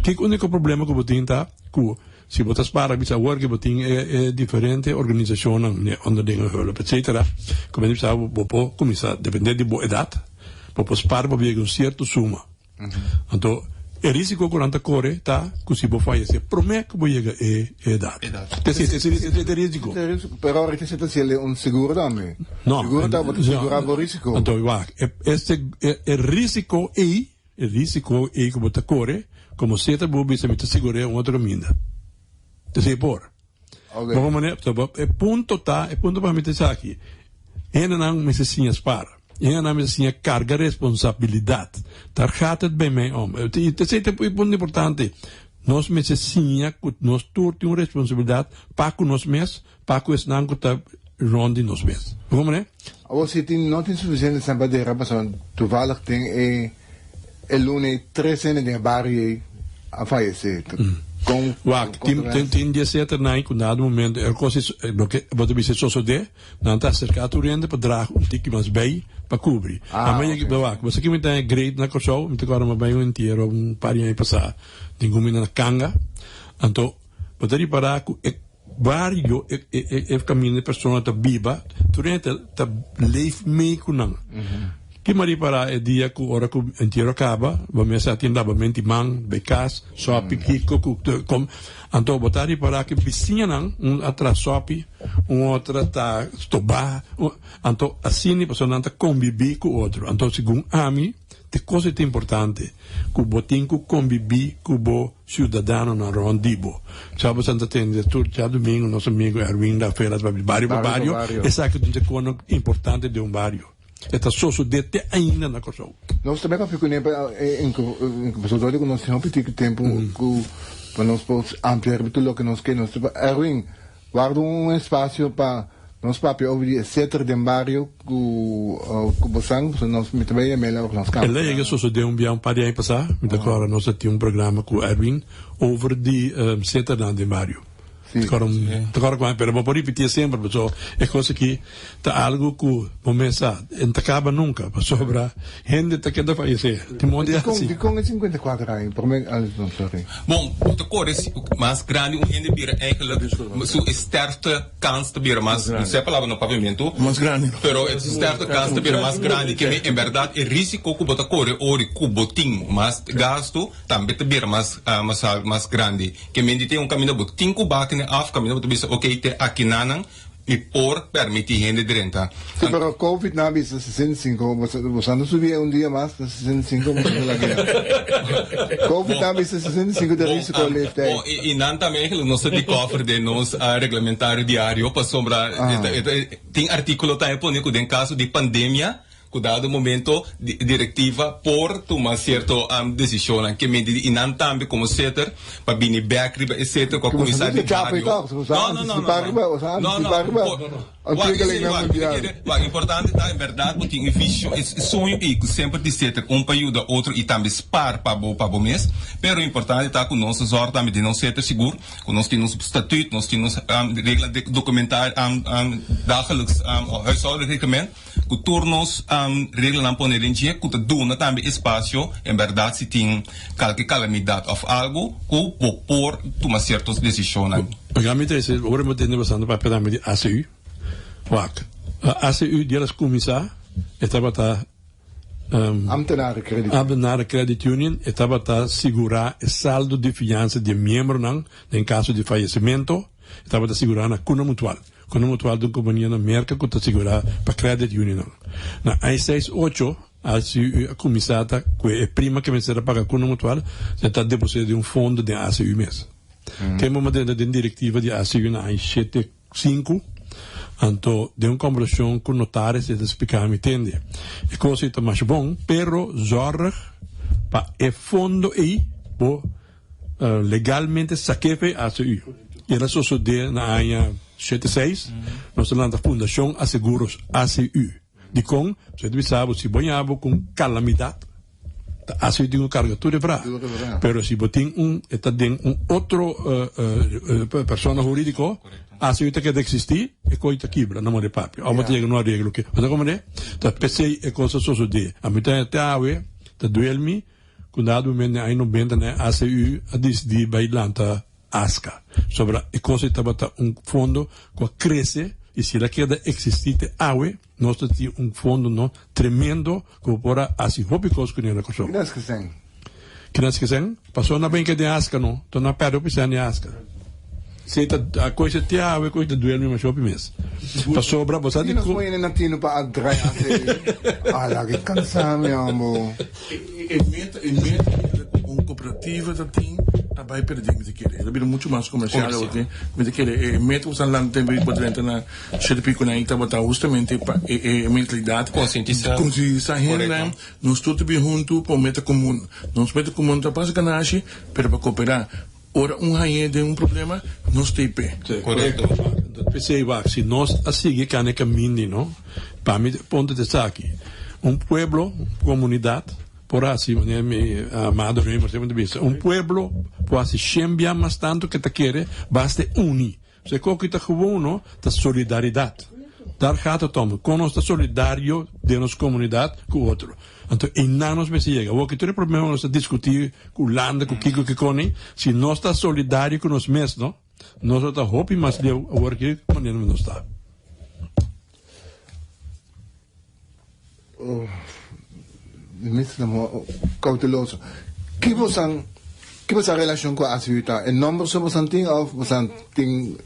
Kiko uniko problema ku bo tin ta ku si bo ta spar a bisa awor ku bo tin e diferente organisashonnan onderdingenhulp etcetera ku men bisa bo por kuminsa depende di bo edat bo por spar pa bo yega un sierto suma. Anto e risico cu nan ta core ta cu si bo fayece prome cu bo yega e edad. Esey ta e risico. Pero ahorita si ta haciele un seguro tambe. No. Seguro ta bo ta segura bo risico. Anto wak, e risico ey, e risico ey cu bo ta core, como seta bo bisa mi ta segura un otro caminda. Esey por. Bo manera, e punto ta, e punto pa mi ta esaki, hendenan mester siña spar, hendenan mester siña carga responsabilidad, daar gaat het bij mij om. Esey ta e punto importante, nos mester siña cu nos tur tin un responsabilidad pa cu nos mes, pa cu esnan cu ta rond di nos mes. Bo comprende? Awor si tin no tin suficiente sèn pa dera pasobra toevallig den e e luna ei tres hende den e bario ei a fayece. Kon Wak, tin tin tin dieseter nan ku na momento e kos is loke bo ta bisa sosode, nan ta aserka tur hende pa draag un tiki mas bei pa kubri. Ah, Ame oké. Wak, bo sa ki mi ta e great na Kòrsou, mi ta kòrda mi a bai un entiero un par di aña pasá den kumina na Kanga, anto bo ta ripará ku e Bario e e kaminda e persona ta biba, tur hende ta leef mee ku nan. Ki mi a ripará e dia ku ora ku entiero a kaba, bo mester a tin labamento di man, bai kas, sòpi kiko ku kom. Anto bo ta ripará ku bisiñanan, un a traha sòpi, un otro ta stobá, anto asina pasobra nan ta kombibí ku otro. Anto segun ami, te kos ei ta importante, ku bo tin ku kombibí ku bo Ciudadanonan rond di bo. Sa bo ta tende tur djadumingo nos amigo Erwin da Fela ta papia bario pa bario, esaki ta un tekono importante den un bario. E ta sosode te ainda na Kòrsou. Nos ta bai papia kuné pa pasobra dor di ku nos tin hopi tiki tempu ku pa nos por amplia riba tur loke nos ke. Nos ta Erwin Warda un espacio pa nos papia over di e seter den bario cu cu bosan, pasobra nos mi ta bay yam'el ora nos cambia. El a yega sosode un bia un par di aña pasá, mi ta kòrda nos a tin un programa cu Erwin over di seternan den bario. Ta kòrda un, ta kòrda cu pero bo por ripitié semper pasobra e cos aki ta algo cu bo mes sa e no ta caba nunca pasobra hende ta keda fayecé. Tin modo di Dikon hasi. dikon e 54 aña prome no sorry. Bon, bo ta kore si mas grandi un hende bira eigenlijk su sterfte kans ta bira mas, no sé e palabra na papiamentu, Mas grandi. pero e sterfte kans ta bira mas grandi. Ke mi en bèrdat e risiko ku bo ta kore ori ku bo tin mas gastu tambe ta bira mas mas mas grandi. Ke men di tin un kaminda bo tin ku bakene af, kaminda bo ta bisa oke te akinanan Mi por permiti hende drenta. Si pero covid nan a bisa 65 bo sa no subi un dia mas na 65 bo sa la guera covid nan a bisa 65 ta risico leeftijd. Bon y nan tambe eigenlijk nos ta di cover den nos reglamentario diario pasobra tin articulo tambe pone cu den caso di pandemia Cu dado momento directiva por tuma cierto decisionnan ke medi y nan tambe como seter pa bini bek riba e seter cu a cuminsa di bario. No, no, no, no, no, no, wak, esey wak, mi ta kere, wak, importante ta en berdad bo tin e vision, e soño ey cu semper di seter un pa yuda otro y tambe spaar pa bo, pa bo mes, pero importante ta cu nos ta zorg tambe di nos seter sigur, cu nos tin nos statuut, nos tin nos regla documentario, dagelijks huishoudelijk reglement. Ku tur nos reglanan pone den dje ku ta duna tambe espasio en bèrdat si tin kalke kalamidat òf algu ku bo por tuma sierto desishonnan. Oiga mi ta hasi ora mi tende bastante papia tambe di ACU. Wak, ACU dia las kuminsá e tabata Ambtenaren Credit Union. Ambtenaren Credit Union e tabata sigurá e saldo di fiansa di e miembronan den kaso di fayesimento. E tabata sigurá na Cuna Mutual. Cuna Mutual ta un kompania na Merka ku ta sigurá pa credit unionnan. Na aña seis ocho, ACU a kuminsá ta kue e prima ku mester a paga Cuna Mutual, se ta depositá den un fondo den ACU mes. Tempu mi a drenta den direktiva di ACU na aña shete sinku, anto den un kombersashon ku notaris e ta splika mi, Tende, e kos ei ta masha bon, pero zorg pa e fondo ei. bo legalmente sak'é fe ACU. I el a sosodé na aña 76, nos a lanta Fundashon Aseguros ACU. Dikon? Pasobra e ta bisa bo si bo ña bo ku un kalamidat, ta ACU tin ku karga tur e vra. Pero si bo tin un, e ta den un otro persona hurídiko, ACU ta keda eksistí, e kos ta kibra, no mor e papia. Òf bo ta yega na un areglo ke, bo ta komprendé? Ta p'esei e kos a sosodé. Ami ta te awe ta duel mi ku dado momento den aña nobenta nan ACU a disidí bai lanta ASCA. Sobra e kos ei tabata un fondo ku a krese i si el a keda eksistí te awe, nos ta tin un fondo no tremendo ku bo por a hasi hopi kos kuné na Kòrsou. Kinas ke sèn? Kinas ke sèn? Pasobra no a bin ke den ASCA no. Enton no a pèrdè hopi sèn den ASCA. Si ta a koise te awe koise ta duel mi masha hopi mes. Pasobra bo sa di Nos pone na tino pa a draai ACU. Ala ke kansa mi hombo. E meta e meta ku un kooperativa ta tin a bai perdí mi ta kere. E ta bira muchu mas komersial awor tin. Mi ta kere e meta ku esnan lanta tempu di por drenta na shete piko nan tabata hustamente pa e e mentalidat Konsientisá. konsientisá hendenan nos tur ta bin huntu pa un meta komun. Nos meta komun ta pa hasi ganashi pero pa kooperá. Ora un hañ'é den un problema, nos ta p'e. Korekto. P'esei wak, si nos a sigui kana e kaminda no, pa mi punto ta esaki, un pueblo, un komunidat por hasi, manera mi amado Raymer semper ta bisa, un pueblo por hasi shen bia mas tantu ke ta kere, basta e uni. Pasobra e koki ta gewoon no, ta solidaridat. Daar gaat het om. Kon nos ta solidario den nos komunidat ku otro. Anto einan nos mester yega. Awor ki tur e problema nos ta diskutí ku Hulanda, ku kiko, kiko ni, si nos ta solidario ku nos mes no, nos lo ta hopi mas leu awor ki manera nos ta. Minister cauteloso. Ki bosan ki bosan relacion cu ACU ta? E nomber so bosan tin of bosan tin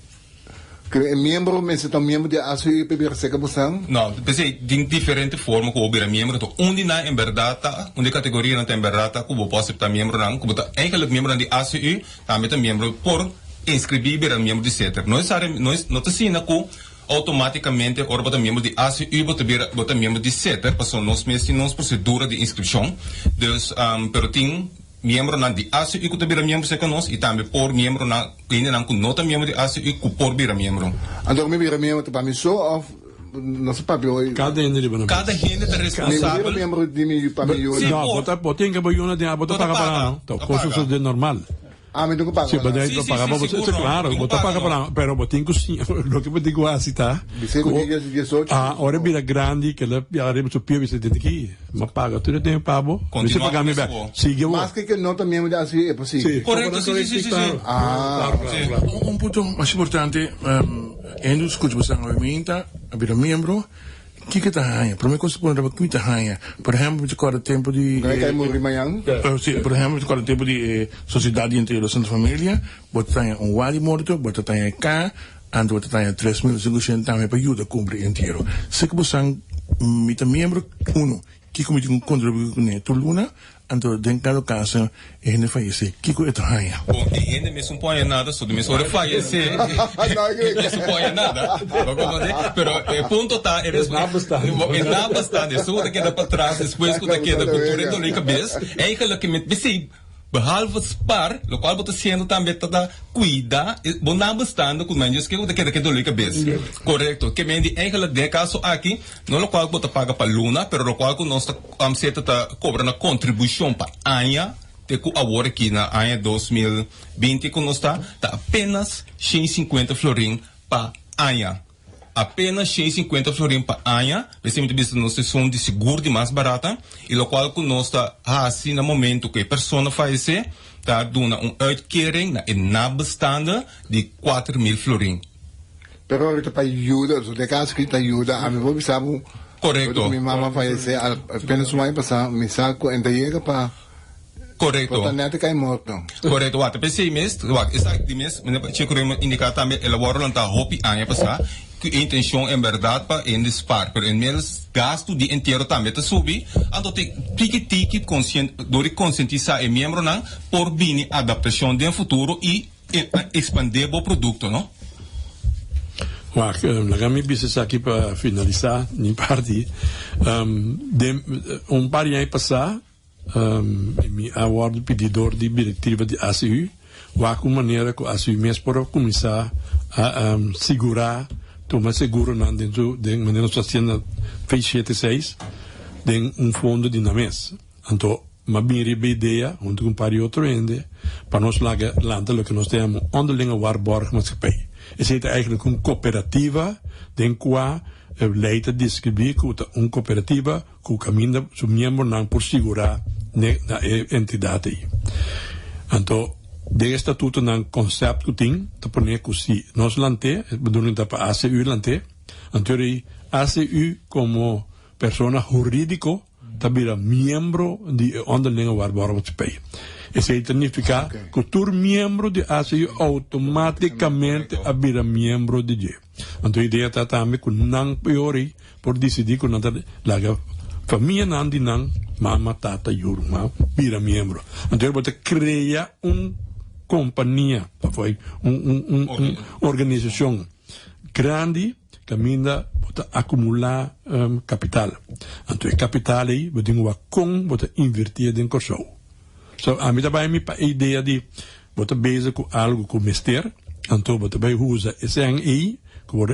e miembro mester ta un miembro di ACU pa bira cerca bosan? No, p'esei tin diferente forma cu bo bira miembro. Enton un di nan en berdad ta, un di e categorianan ta en berdad ta cu bo por acepta miembronan, cu bo ta eigenlijk miembronan di ACU, tambe ta miembro por inscribi bira miembro di CETER. No no ta asina cu Automaticamente ora bo ta miembro di ACU bo ta bira bo ta miembro di CETER pasobra nos mes tin nos procedura di inscripcion. Dus pero tin miembronan di ACU cu ta bira miembro cerca nos y tambe por miembronan hendenan cu no ta miembro di ACU cu por bira miembro. Anto mi bira miembro ta pa mi so of nos ta papia hoy? Cada hende riba nan mes. Cada hende ta Mi responsabel. bira miembro di mi pa mi yu. Si No, por. bo ta bo tin ke bo yuna den bo ta Bo ta paga pa paga. nan. Ta Ta cos paga. de normal. Ah, mi tin ku paga Sí, pa nan. bo paga pa bo, Sí, sí, sí, claro, bo ta paga pa nan, pero bo tin ku siña, loke bo tin ku hasi ta, Bis'é ku tin diesocho. Ah, ora e bira grandi, ke el a riba su pia bisa tende ki, m'a paga tur e tempu pa bo, mester paga mi bek, sigui bo. Maske ke no ta miembro di ACU, e por sigui. Korekto, sí, sí, sí, sí. Ah, Un punto mas importante, hende skucha bo san awe minta, a bira miembro, Kiko ta haña? Promé kos ta puntra bo kiko ta haña. Por ehèmpel, mi ta kòrda tempu di. Nan e kai muri mañan? Sí, por ehèmpel, mi ta kòrda tempu di e Sosiedat di Entierro Santa Familia, bo ta taña un wal di morto, bo ta taña e ka, anto bo ta taña 3500 tambe pa yuda kumpri e entiero. Si ku bo san mi ta miembro, uno, kiko mi tin ku kontribuí kuné tur luna? Anto den kada kaso e hende fayesé, kiko e ta haña? Bon, e hende mes un por haña nada, so di mes ora e fayesé, e mes un por haña nada. Bo comprende? Pero e punto ta, e e nabestaande, esun ku ta keda patras despues ku ta keda ku tur e dolor di kabes, eigenlijk e p'esei, behalve spar, lokual bo ta hasiendo tambe ta ta kuida bo nabestaande ku men djis ke ku ta keda ku e dolor di kabes. Korekto. Ke men di eigenlijk den e kaso aki, No lokual ku bo ta paga pa luna, pero lokual ku nos ta seta ta kobra na kontribushon pa aña te ku awor aki na aña 2020 ku nos ta, ta apenas 150 florin pa aña. Apenas 150 florin pa aña, p'esei mi ta bisa nos esun di sigur di mas barata i lokual ku nos ta hasi na momento ku e persona fayesé ta duna un uitkering na e nabestaande di 4000 florin. Pero ora ta pa yuda, so den caso ki ta yuda, ami por bisa bo, Correcto. mi mama fayece apenas un aña pasa, mi sa cu en ta yega pa Correcto. por ta net a cay morto. Correcto, wak, p'esey mes, wak, esaki di mes, meneer Checo Remo indica tambe, el a worde lanta hopi aña pasa, cu e intencion en berdad pa hende spaar, pero inmiddels gasto di entiero tambe ta subi, anto te tiki tiki conscien, door di concientisa e miembronan por bini adaptacion den futuro y Expandé bo producto, no? Wak, laga mi bisa esaki pa finalisá mi parti. Den un par di aña pasá, Mi a wòrdu pidi dor di direktiva di ACU wak un manera ku ACU mes por a kuminsá a sigurá, tuma seguronan den su den manera nos ta hasiendo na V76 den un fondo di nan mes. Anto m'a bin riba e idea huntu ku un par di otro hende pa nos laga lanta loke nos ta yama un onderlinge waarborgmaatschappij. Esei ta eigenlijk un kooperativa den kua lei ta deskribí ku ta un kooperativa ku kaminda su miembronan por sigurá na e entidat ei. Anto den e statutonan konsèpt ku tin ta pone ku si nos lant'é, e bedoeling ta pa ACU lant'é, anto ei ACU komo persona hurídiko ta bira miembro di e onderlinge waarborgmaatschappij. Esei ta nifiká ku tur miembro di ACU outomátikamente a bira miembro di dje. Anto e idea ta tambe ku nan peor ei por disidí ku nan ta laga famianan di nan mama, tata, yu, ruman bira miembro. Anto bo ta krea un kompania òf un un organisashon grandi kaminda bo ta akumulá kapital. Anto e kapital ei bo tin ku wak kon bo ta invertié den Kòrsou. So ami ta bai mi pa e idea di bo ta bezig ku algu ku mester, anto bo ta bai usa e sèn ei ku bo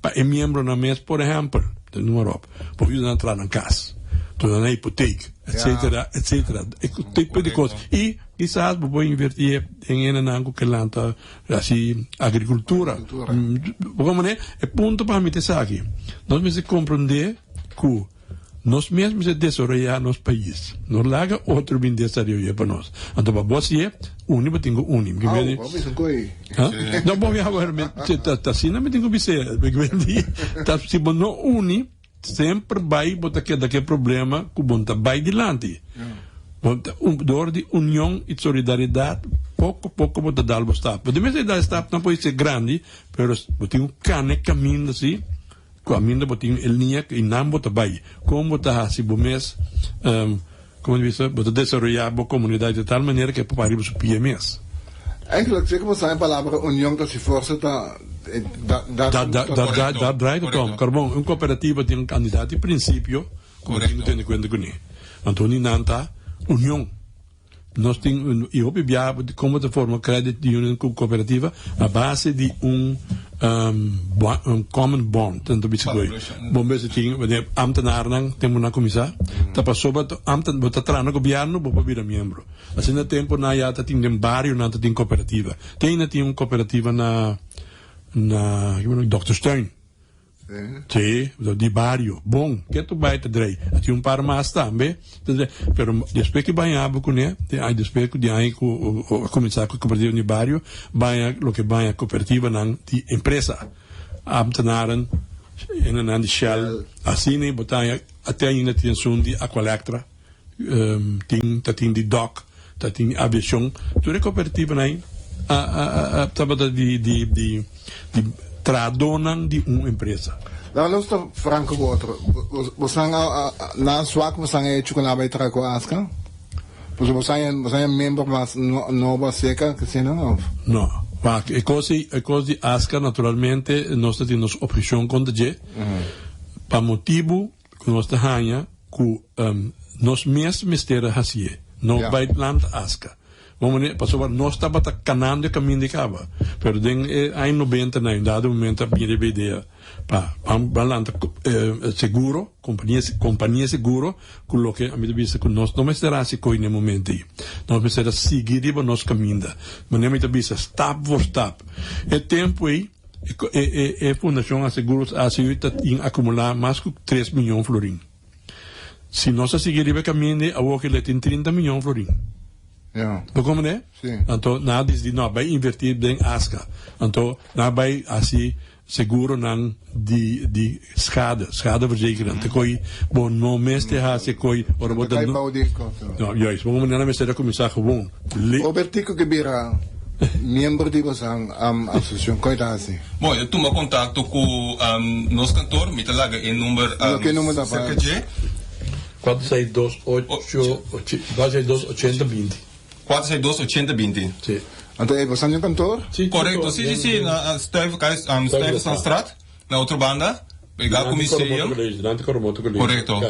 pa e miembronan mes, por ehèmpel, ta numa ròp, bo yuda nan traha nan kas, duna nan hipotek, etsetera, etsetera, e tipo di kos. I kisas bo por invertí den hendenan ku ke lanta hasi agrikultura. Bo komprendé? E punto pa mi ta esaki, nos mester komprendé ku. Nos mes mester desaroyá nos pais. No laga otro bin desaroy'é pa nos. Anto pa bo hasié, uni bo tin ku uni. Mi Au, bo bisa ku ei. Ha? No, bo mi awor mi ta ta asina mi tin ku bis'é. Mi di ta si bo no uni, semper bai bo ta keda ku e problema ku bo no ta bai dilanti. Bo ta dor di union i solidaridat poko poko bo ta dal bo stap. Bo tin mester dal e stapnan por ser grandi, pero bo tin ku kana e kaminda si. Ku aminda bo tin e liña ku einan bo ta bai. Kon bo ta hasi bo mes, komo ta bisa, bo ta desaroyá bo komunidat di tal manera ku e por para riba su pia mes. Eigenlijk, zeker bo sa e palabra union ta si forsa ta Dat draait het om. Karbon, un kooperativa tin un kandidat di prinsipio ku bo tin ku tene kuenta kuné. Anto nan ta union. Nos tin un y hopi biaha bo como ta forma credit union cu cooperativa a base di un un common bond ta bisa cu bo mester tin wanneer ambtenaarnan tempo nan cuminsa ta pasobra bo ta traha na gobierno bo por bira miembro asina tempo nan ya ta tin den barionan ta tin cooperativa te ainda tin un cooperativa na na Dokterstuin. Sí, di bario. Bon, ke tu bai ta drei. A tin un par mas tambe ta drei. Pero despues ke baña bo kuné, den aña despues ku di aña ku a kuminsá ku kooperativa di bario, baña loke baña kooperativanan di empresa. Ambtenaren, hendenan di Shell, asina bo ta haña te ainda tin esun di Aqualectra. Tin ta tin di dòk, ta tin di aviashon. Tur e kooperativanan ei a a tabata di di di di trahadónan di un empresa. Laga nos ta franko ku otro. Bosan a nan swak bosan a hecho ku nan a bai traha ku Aska? Pasobra bosan bosan e miembro mas nobo aserka ke esei nan òf? No. Wak, e kos ei, e kos di Aska naturalmente nos ta tin nos obheshon kontra dje pa motibu Ku nos ta haña ku nos mes mester a hasié, no bai lanta aska. Bo manera, pasobra nos tabata kanando e kaminda di kaba, pero den e aña nobenta na un dado momento a bini riba e idea pa ban lanta seguro, kompania, kompania seguro, ku loke ami ta bisa ku nos no mester hasi koe na e momento ei. Nos mester a sigui riba nos kaminda. Manera mi ta bisa, stap voor stap. E tempu ei. E Fundashon Aseguros ACU ta tin akumulá mas ku tres miyon florin. Si nos a sigui riba e kaminda ei, awor ke lo tin trinta miyon florin. Bo komprendé? Anto nan a disidí no bai invertí den Aska. Anto nan a bai hasi seguronan di di schade, schadeverzekering. Te koi bo no mester hasi koi ora bo ta. No, juist. Bo komprendé? Nan mester a kuminsá gewoon. Robertico ke bira miembro di bosan asosiacion koe ta hasi? Bon, e tuma kontakto ku nos kantor, mi ta laga e number serka dje. Kuater seis dos ocho, kuater seis dos ochenta binti. Kuater seis dos ochenta binti. Si. Anto e bosan di un kantor? Si. Korekto, si si si, na Stuyvesantstraat, na otro banda. Gal ku museum. Durante Coromoto College. Korekto.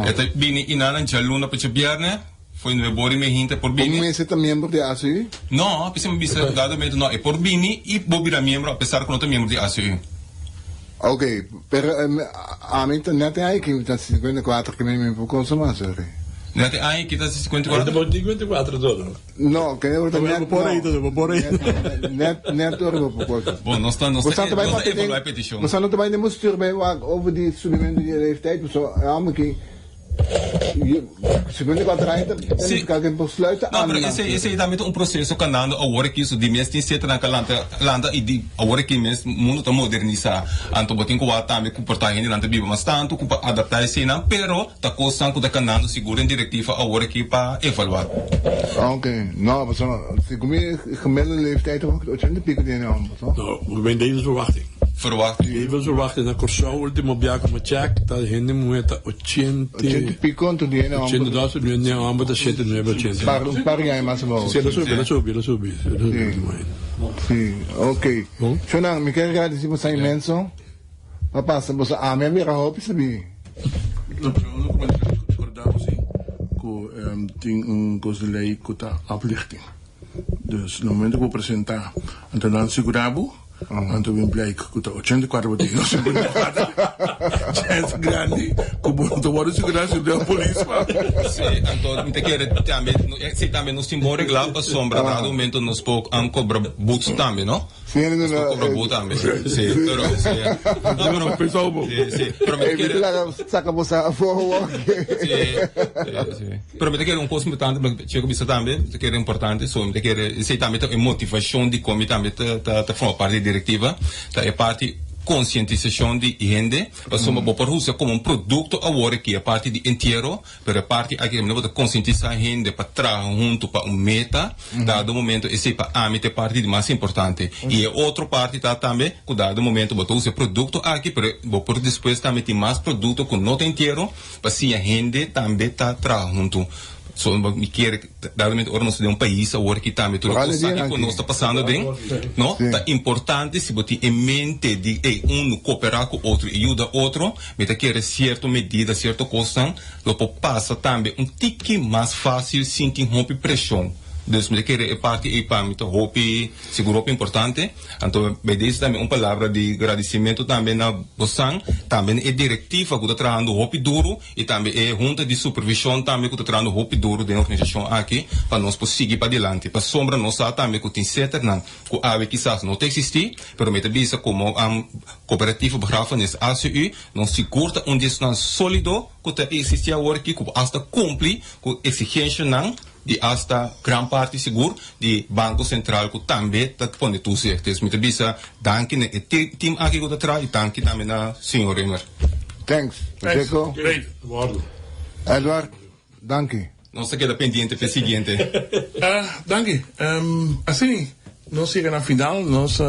E ta bini inanan djaluna pa djabièrnè, fo'i nueb'or i mei hinte por bini. Bo mester ta miembro di ACU? No, p'esei mi bisa dado momento no, e por bini i bo bira miembro apesar ku no ta miembro di ACU. Ok, pero ami ta net e aña aki mi ta 54 ki mi mi por konsumá, sorry. Net e aña aki ta 54? Bo ta 54 todo. No, ke ora ta net Bo por ei, bo por ei. Net net ora bo por cosa. Bon, nos ta nos ta nos ta evaluá e petishon. Boso no ta bai den bestuur bai wak over di subimentu di e leeftijd, pasobra e hòmber ki 54 aña ta nifiká ku e por sluit No, pero esei esei tambe ta un proseso kanando awor aki, so di mes tin setanan ka lanta lanta i di awor aki mes mundu ta modernisá, anto bo tin ku wak tambe ku por ta hendenan ta biba mas tantu ku pa adaptá eseinan, pero Ta kosnan ku ta kanando sigur den direktiva awor aki pa evaluá. Ok, no, pasobra segun mi e gemiddelde leeftijd ta wak ochenta i piko di aña homber, toch? No, bo ben levensverwachting. Verwachting. Levensverwachting na Kòrsou ultimo bia ku mi check ta hende muhé ta ochenta. Ochenta i piko anto di hende homber. Ochenta i dos, hende homber ta shete nuebe ochenta. Par un par di aña mas abou. Si, el a subi, el a subi, el a subi. El a subi ultimo aña. Si, ok. Shonnan, mi kier gradisi boso inmenso. Pa pasa boso ami a mira hopi sabí. No, pero uno ku mester recorda bo si ku tin un kos di lei ku ta oplichting. Dus na momento ku bo presenta anto nan sigura bo, anto bin blijk ku ta 84 bo tin no 54. Chance grandi ku bo no ta wòrdu sigurá si den polis pa. Si, anto mi ta kere tambe, si tambe nos tin bon reglá pasobra dado momento nos por kobra boete tambe, no? Sí, Nos por cobra bo tambe. Sí, pero sí. No, pero Pensou bo. Sí, sí. Pero mi ta Ey, kere laga saca bo sa afó awor. Sí, sí, sí. Pero mi ta kere un cos importante, mi Checo bisa tambe, mi ta kere importante, so mi ta kere esey tambe ta e motivacion di con mi tambe ta ta ta forma parti di directiva, ta e parti concientisacion di hende, pasobra bo por usa como un producto awor aki e parti di entiero, Pero e parti aki kaminda bo ta konsientisá hende pa traha huntu pa un meta, dado momento esei pa ami ta e parti di mas importante. I e otro parti ta tambe ku dado momento bo ta usa e produkto aki, pero bo por despues tambe tin mas produkto ku no ta entiero pa siña hende tambe ta traha huntu. So mi kier dado momento ora nos ta den un pais awor aki tambe tur e kos aki ku nos ta pasando den, no, ta importante si bo tin e mente di ey unu koperá ku otro i yuda otro. Mi ta kere sierto medida, sierto kosnan lo por pasa tambe un tiki mas fásil sin tin hopi preshon. Dus mi ta kere e parti ei pa mi ta hopi, sigur hopi importante. Anto bij deze tambe un palabra di gradisimentu tambe na bosan, tambe na e direktiva ku ta trahando hopi duru i tambe e hunta di supervishon tambe ku ta trahando hopi duru den e organisashon aki pa nos por sigui padilanti. Pasobra nos sa tambe ku tin seternan ku awe kisas no ta eksistí, pero mi ta bisa komo Coöperatieve Begrafenis, ACU, nos sigur ta un di esnan solido ku ta eksistí awor aki ku por asta kumpli ku eksigensianan di asta gran parti sigur di Banko Sentral ku tambe ta pone toezicht. Dus mi ta bisa danki na e team aki ku ta traha i danki tambe na señor Rimmer. Thanks, Pacheco. Edward, danki. Nos ta keda pendiente p'e siguiente. Danki. Asina nos yega na final. Nos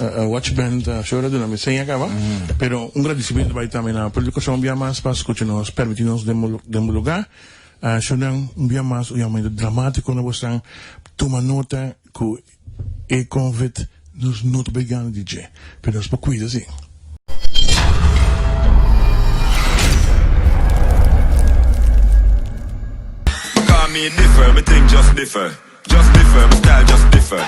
watchband shora duna mi seña caba. Pero un gradicimento bay tambe na pueblo di Corsou un bia mas pa scucha nos, permiti nos den bo lugar. Shornan un bia mas un yamamento dramatico na bosnan. Tuma nota cu E covid nos no ta bay gana di dje, pero nos por cuida si. Call me differ, me think just differ. Just differ, my style just differ.